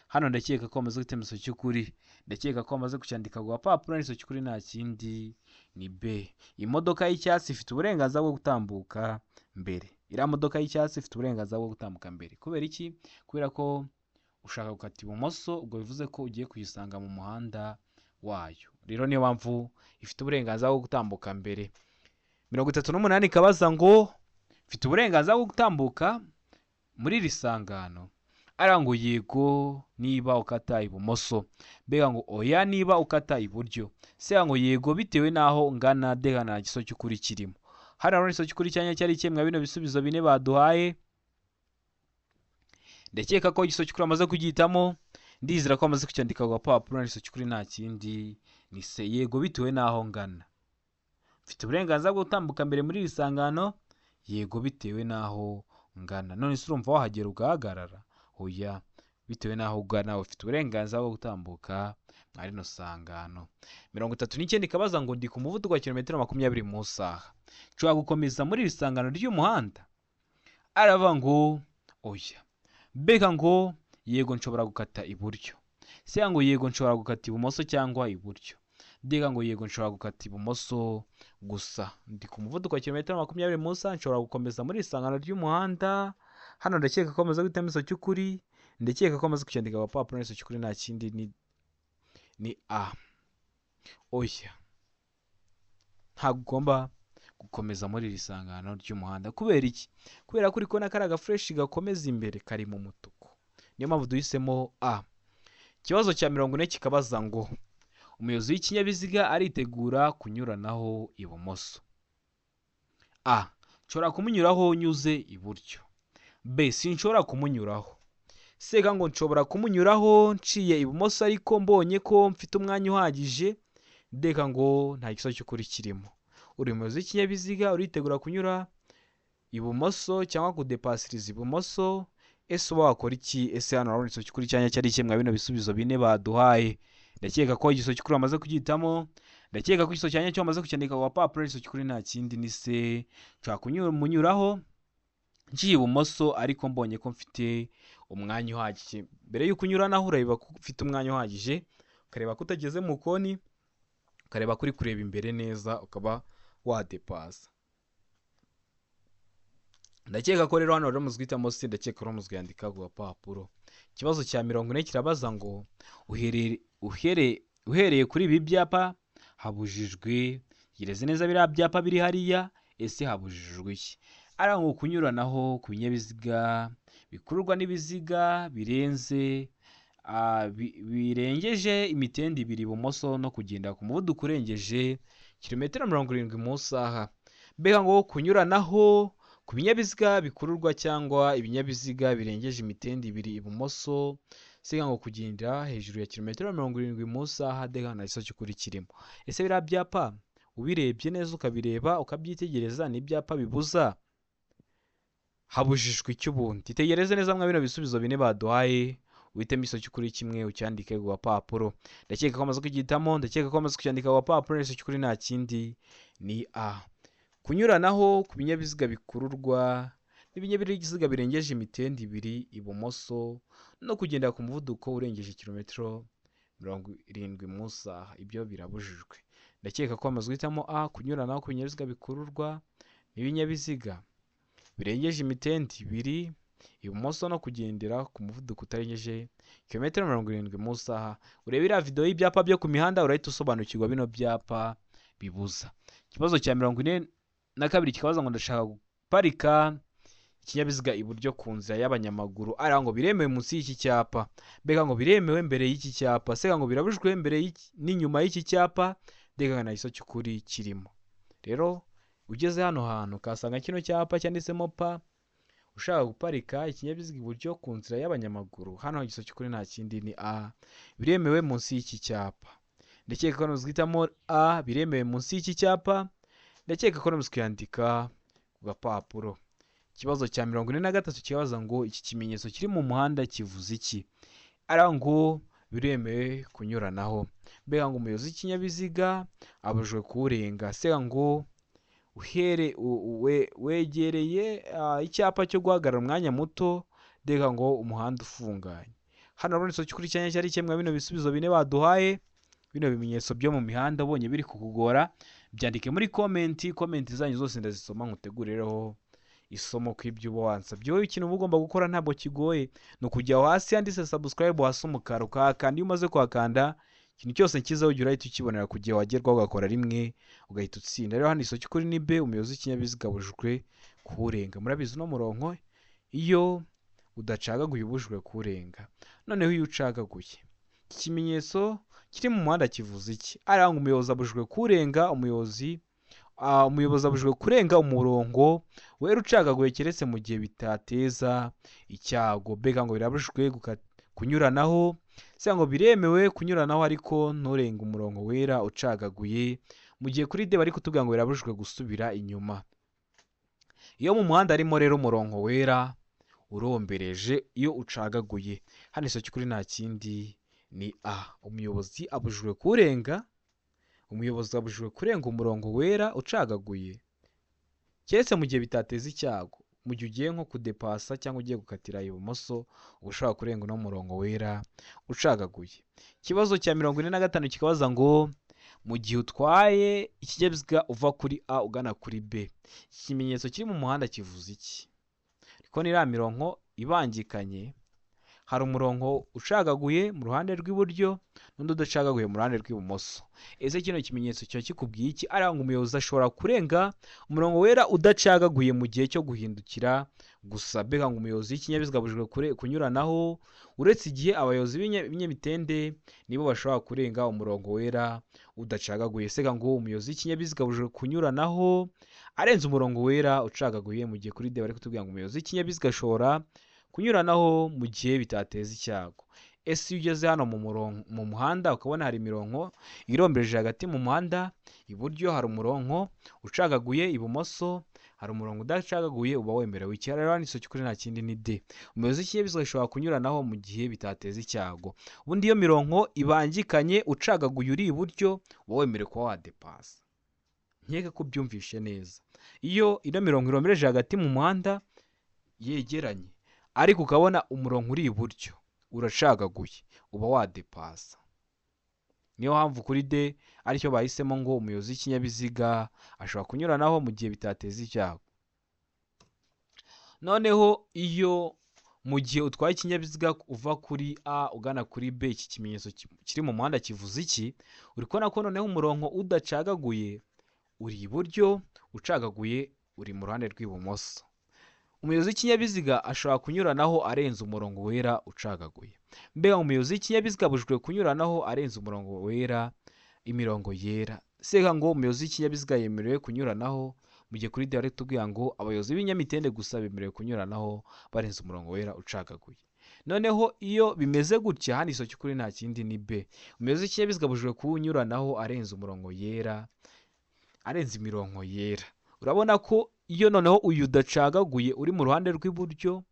Hano ndakeka ko bamaze guhitamo igiso cy'ukuri, ndakeka ko bamaze kucyandika ku gapapuro. Igiso cy'ukuri nta kindi ni B, imodoka y'icyatsi ifite uburenganzira bwo gutambuka mbere. Iriya modoka y'icyatsi ifite uburenganzira bwo gutambuka mbere. Kubera iki? Kubera ko ushaka gukata ibumoso, ubwo bivuze ko ugiye kuyisanga mu muhanda wayo. Rero niyo mpamvu ifite uburenganzira bwo gutambuka mbere. 38 ikabaza ngo mfite uburenganzira bwo gutambuka muri iri sangano? Ariya ngo yego niba ukata ibumoso, mbega ngo oya niba ukata iburyo, se ngo yego bitewe n'aho ngana, dega nta giso cy'ukuri kirimo. Hano rero igiso cy'ukuri cyanya cyari kimwe bino bisubizo bine baduhaye. Ndakeka ko igiso cy'ukuri bamaze kugihitamo, ndizera ko bamaze kucyandika ku gapapuro. Igiso cy'ukuri nta kindi ni se, yego bitewe n'aho ngana. Mfite uburenganzira bwo gutambuka mbere muri iri sangano? Yego bitewe n'aho ngana. None se urumva wahagera ugahagarara? Oya, bitewe n'aho ugana ufite uburenganzira bwo gutambuka muri rino sangano. 39 ikabaza ngo ndi ku muvuduko wa kilometero 20 mu isaha, nshobora gukomeza muri iri sangano ry'umuhanda? Aravuga ngo oya, mbega ngo yego nshobora gukata iburyo, se ngo yego nshobora gukata ibumoso cyangwa iburyo, Ndega ngo yego nshobora gukata ibumoso gusa ndi ku muvuduko wa kilometero 20 mu isaha, nshobora gukomeza muri isangano ry'umuhanda. Hano ndakeka ko amaze guhitamo igisubizo cy'ukuri, ndakeka ko amaze kucyandika ku gapapuro. Igisubizo cy'ukuri nta kindi ni A. Oya, ntabwo ugomba gukomeza muri iri sangano ry'umuhanda. Kubera iki? Kubera ko uri kubona kariya gafureshi gakomeza imbere kari mu mutuku, niyo mpamvu duhisemo A. Ikibazo cya 40 kikabaza ngo umuyobozi w'ikinyabiziga aritegura kunyuranaho ibumoso. A, nshobora kumunyuraho nyuze iburyo. B, sinshobora kumunyuraho. C ngo nshobora kumunyuraho nciye ibumoso ariko mbonye ko mfite umwanya uhagije. D ngo nta gisubizo cy'ukuri kirimo. Uri umuyobozi w'ikinyabiziga uritegura kunyura ibumoso cyangwa kudepasiriza ibumoso, ese uba wakora iki? Ese hano urabona igisubizo cy'ukuri cyanya cyari kimwe bino bisubizo bine baduhaye. Ndakeka ko igisubizo cy'ukuri bamaze kugihitamo, ndakeka ko igisubizo cyanya cyo bamaze kucyandika ku gapapuro. Igisubizo cy'ukuri nta kindi ni C, nshobora kumunyuraho ngiye ibumoso ariko mbonye ko mfite umwanya uhagije. Mbere y'uko unyuranaho urareba ko ufite umwanya uhagije, ukareba ko utageze mu koni, ukareba ko uri kureba imbere neza, ukaba wadepasa. Ndakeka ko rero hano rero muzi guhitamo C, ndakeka ko muzi kuyandika ku gapapuro. Ikibazo cya 40 kirabaza ngo uhereye kuri ibi byapa habujijwe, gereza neza biriya byapa biri hariya, ese habujijwe iki? Ari ngo kunyuranaho ku binyabiziga bikururwa n'ibiziga birenze birengeje imitende ibiri ibumoso no kugenda ku muvuduko urengeje kilometero 70 mu isaha. Mbega ngo kunyuranaho ku binyabiziga bikururwa cyangwa ibinyabiziga birengeje imitende ibiri ibumoso, siga ngo kugenda hejuru ya kilometero 70 mu isaha. Dega nta gisubizo cy'ukuri kirimo. Ese biriya byapa ubirebye neza ukabireba ukabyitegereza ni ibyapa bibuza, habujijwe iki ubundi? Itegereze neza mwa bino bisubizo bine baduhaye, uhitemo igisubizo cy'ukuri kimwe ucyandike ku gapapuro. Ndakeka ko amaze kugihitamo, ndakeka ko amaze kucyandika ku gapapuro. Igisubizo cy'ukuri nta kindi ni A. Kunyuranaho ku binyabiziga bikururwa n'ibinyabiziga birengeje imitende ibiri ibumoso no kugenda ku muvuduko urengeje kilometero 70 mu isaha, ibyo birabujijwe. Ndakeka ko amaze guhitamo A, kunyuranaho ku binyabiziga bikururwa n'ibinyabiziga birengeje imitende ibiri ibumoso no kugendera ku muvuduko utarengeje kilometero 70 mu isaha. Urebe iriya video y'ibyapa byo ku mihanda urahita usobanukirwa bino byapa bibuza. Ikibazo cya 42 kikabaza ngo ndashaka guparika ikinyabiziga iburyo ku nzira y'abanyamaguru, ari ngo biremewe munsi y'iki cyapa, mbega ngo biremewe mbere y'iki cyapa, sega ngo birabujijwe mbere n'inyuma y'iki cyapa. Ndega nta gisubizo cy'ukuri kirimo. Rero ugeze hano hantu ukahasanga kino cyapa cyanditsemo P, ushaka guparika ikinyabiziga iburyo ku nzira y'abanyamaguru, hano igisubizo cy'ukuri nta kindi ni A, biremewe munsi y'iki cyapa. Ndakeka ko guhitamo A, biremewe munsi y'iki cyapa. Ndakeka ko kuyandika ku gapapuro. Ikibazo cya 43 kibaza ngo iki kimenyetso kiri mu muhanda kivuze iki? Ari ngo biremewe kunyuranaho. Mbega ngo umuyobozi w'ikinyabiziga abujijwe kuwurenga. Sega ngo wegereye icyapa cyo guhagarara umwanya muto, ndega ngo umuhanda ufunganye. Hano urabona igisubizo cy'ukuri cyanya cyari kimwe bino bisubizo bine baduhaye. Bino bimenyetso byo mu mihanda ubonye biri kukugora, byandike muri comment, comment zanyu zose ndazisoma nkutegurireho isomo ku ibyo uba wansabye. Wowe ikintu uba ugomba gukora ntabwo kigoye, ni ukujya hasi handitse subscribe hasi umukara ukahakanda. Iyo umaze kuhakanda ikintu cyose cyiza ujya urahita ukibonera ku gihe, wagerwaho ugakora rimwe ugahita utsinda. Rero hano igisubizo cy'ukuri ni B, umuyobozi w'ikinyabiziga abujijwe kuwurenga. Murabizi uno murongo iyo udacagaguye ubujijwe kuwurenga. Noneho iyo ucagaguye, iki kimenyetso kiri mu muhanda kivuze iki? Ari ngo umuyobozi abujijwe kuwurenga, umuyobozi abujijwe kurenga umurongo wera ucagaguye keretse mu gihe bitateza icyago. Mbega ngo birabujijwe kunyuranaho, cyangwa ngo biremewe kunyuranaho ariko nturenge umurongo wera ucagaguye, mu gihe kuri D bari kutubwira ngo birabujijwe gusubira inyuma. Iyo mu muhanda harimo rero umurongo wera urombereje iyo ucagaguye, hano igisubizo cy'ukuri nta kindi ni A, umuyobozi abujijwe kurenga, umuyobozi abujijwe kurenga umurongo wera ucagaguye keretse mu gihe bitateza icyago. Mu gihe ugiye nko kudepasa cyangwa ugiye gukatira ibumoso, uba ushobora kurenga uno murongo wera ucagaguye. Ikibazo cya 45 kikabaza ngo Mu gihe utwaye ikinyabiziga uva kuri A ugana kuri B, iki kimenyetso kiri mu muhanda kivuze iki? Ariko iriya mirongo ibangikanye, hari umurongo ucagaguye mu ruhande rw'iburyo n'undi udacagaguye mu ruhande rw'ibumoso. Ese kino kimenyetso kiba kikubwiye iki? Aranga umuyobozi ashobora kurenga umurongo wera udacagaguye mu gihe cyo guhindukira gusa. Mbega ngo umuyobozi w'ikinyabiziga abujijwe kunyuranaho uretse igihe abayobozi b'ibinyamitende nibo bashobora kurenga umurongo wera udacagaguye. Sega ngo umuyobozi w'ikinyabiziga abujijwe kunyuranaho arenze umurongo wera ucagaguye, mu gihe kuri D bari kutubwira ngo umuyobozi w'ikinyabiziga ashobora kunyuranaho mu gihe bitateza icyago. Ese iyo ugeze hano mu muhanda ukabona hari imirongo irombereje hagati mu muhanda, iburyo hari umurongo ucagaguye, ibumoso hari umurongo udacagaguye, uba wemerewe iki? Rero hano cy'ukuri nta kindi ni D. Umuyobozi w'ikinyabiziga ashobora kunyuranaho mu gihe bitateza icyago. Ubundi iyo mirongo ibangikanye ucagaguye uri iburyo, uba wemerewe kuba wadepasa. Nkeka ko ubyumvishe neza. Iyo ino mirongo irombereje hagati mu muhanda yegeranye, ariko ukabona umurongo uri iburyo uracagaguye, uba wadepasa. Niyo mpamvu kuri D aricyo bahisemo, ngo umuyobozi w'ikinyabiziga ashobora kunyuranaho mu gihe bitateza icyago. Noneho iyo mu gihe utwaye ikinyabiziga uva kuri A ugana kuri B, iki kimenyetso kiri mu muhanda kivuze iki? Uri kubona ko noneho umurongo udacagaguye uri iburyo, ucagaguye uri mu ruhande rw'ibumoso. Umuyobozi w'ikinyabiziga ashobora kunyuranaho arenze umurongo wera ucagaguye. Mbega umuyobozi w'ikinyabiziga abujijwe kunyuranaho arenze umurongo wera, imirongo yera. Sega ngo umuyobozi w'ikinyabiziga yemerewe kunyuranaho, mu gihe kuri D bari kutubwira ngo abayobozi b'ibinyamitende gusa bemerewe kunyuranaho barenze umurongo wera ucagaguye. Noneho iyo bimeze gutya, hano isomo cy'ukuri nta kindi ni B. Umuyobozi w'ikinyabiziga abujijwe kuwunyuranaho arenze umurongo yera, arenze imirongo yera. Urabona ko iyo noneho uyu udacagaguye uri mu ruhande rw'iburyo,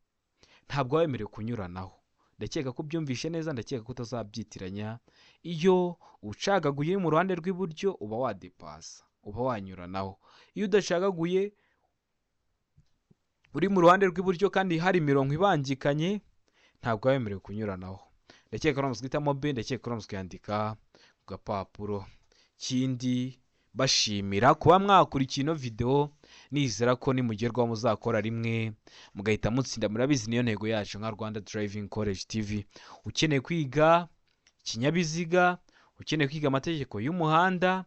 ntabwo waba wemerewe kunyuranaho. Ndakeka ko ubyumvishe neza, ndakeka ko utazabyitiranya. Iyo ucagaguye mu ruhande rw'iburyo uba wadepasa, uba wanyuranaho. Iyo udacagaguye uri mu ruhande rw'iburyo kandi hari imirongo ibangikanye, ntabwo waba wemerewe kunyuranaho. Ndakeka uramutse uhitamo B, ndakeka uramutse ukayandika ku gapapuro. Kindi bashimira kuba mwakurikiye ino video, nizera ko nimugerwaho muzakora rimwe mugahita mutsinda. Murabizi niyo ntego yacu nka Rwanda Driving College TV. Ukeneye kwiga ikinyabiziga, ukeneye kwiga amategeko y'umuhanda,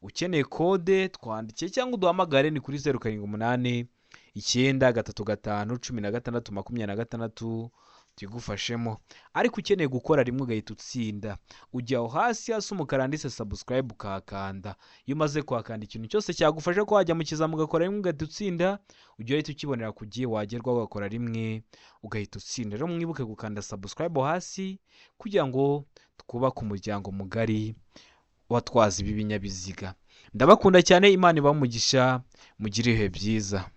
ukeneye kode, twandikiye cyangwa uduhamagare, ni kuri 0789351626, tugufashemo. Ariko ukeneye gukora rimwe ugahita utsinda, ujya aho hasi hasi umukara handitse subscribe ukahakanda. Iyo umaze kuhakanda, ikintu cyose cyagufasha ko wajya mu kizami ugakora rimwe ugahita utsinda, ujya uhita ukibonera ku gihe, wagerwaho ugakora rimwe ugahita utsinda. Rero mwibuke gukanda subscribe hasi kugira ngo twubake umuryango mugari w'abatwazi b'ibinyabiziga. Ndabakunda cyane, Imana ibahe umugisha, mugire ibihe byiza.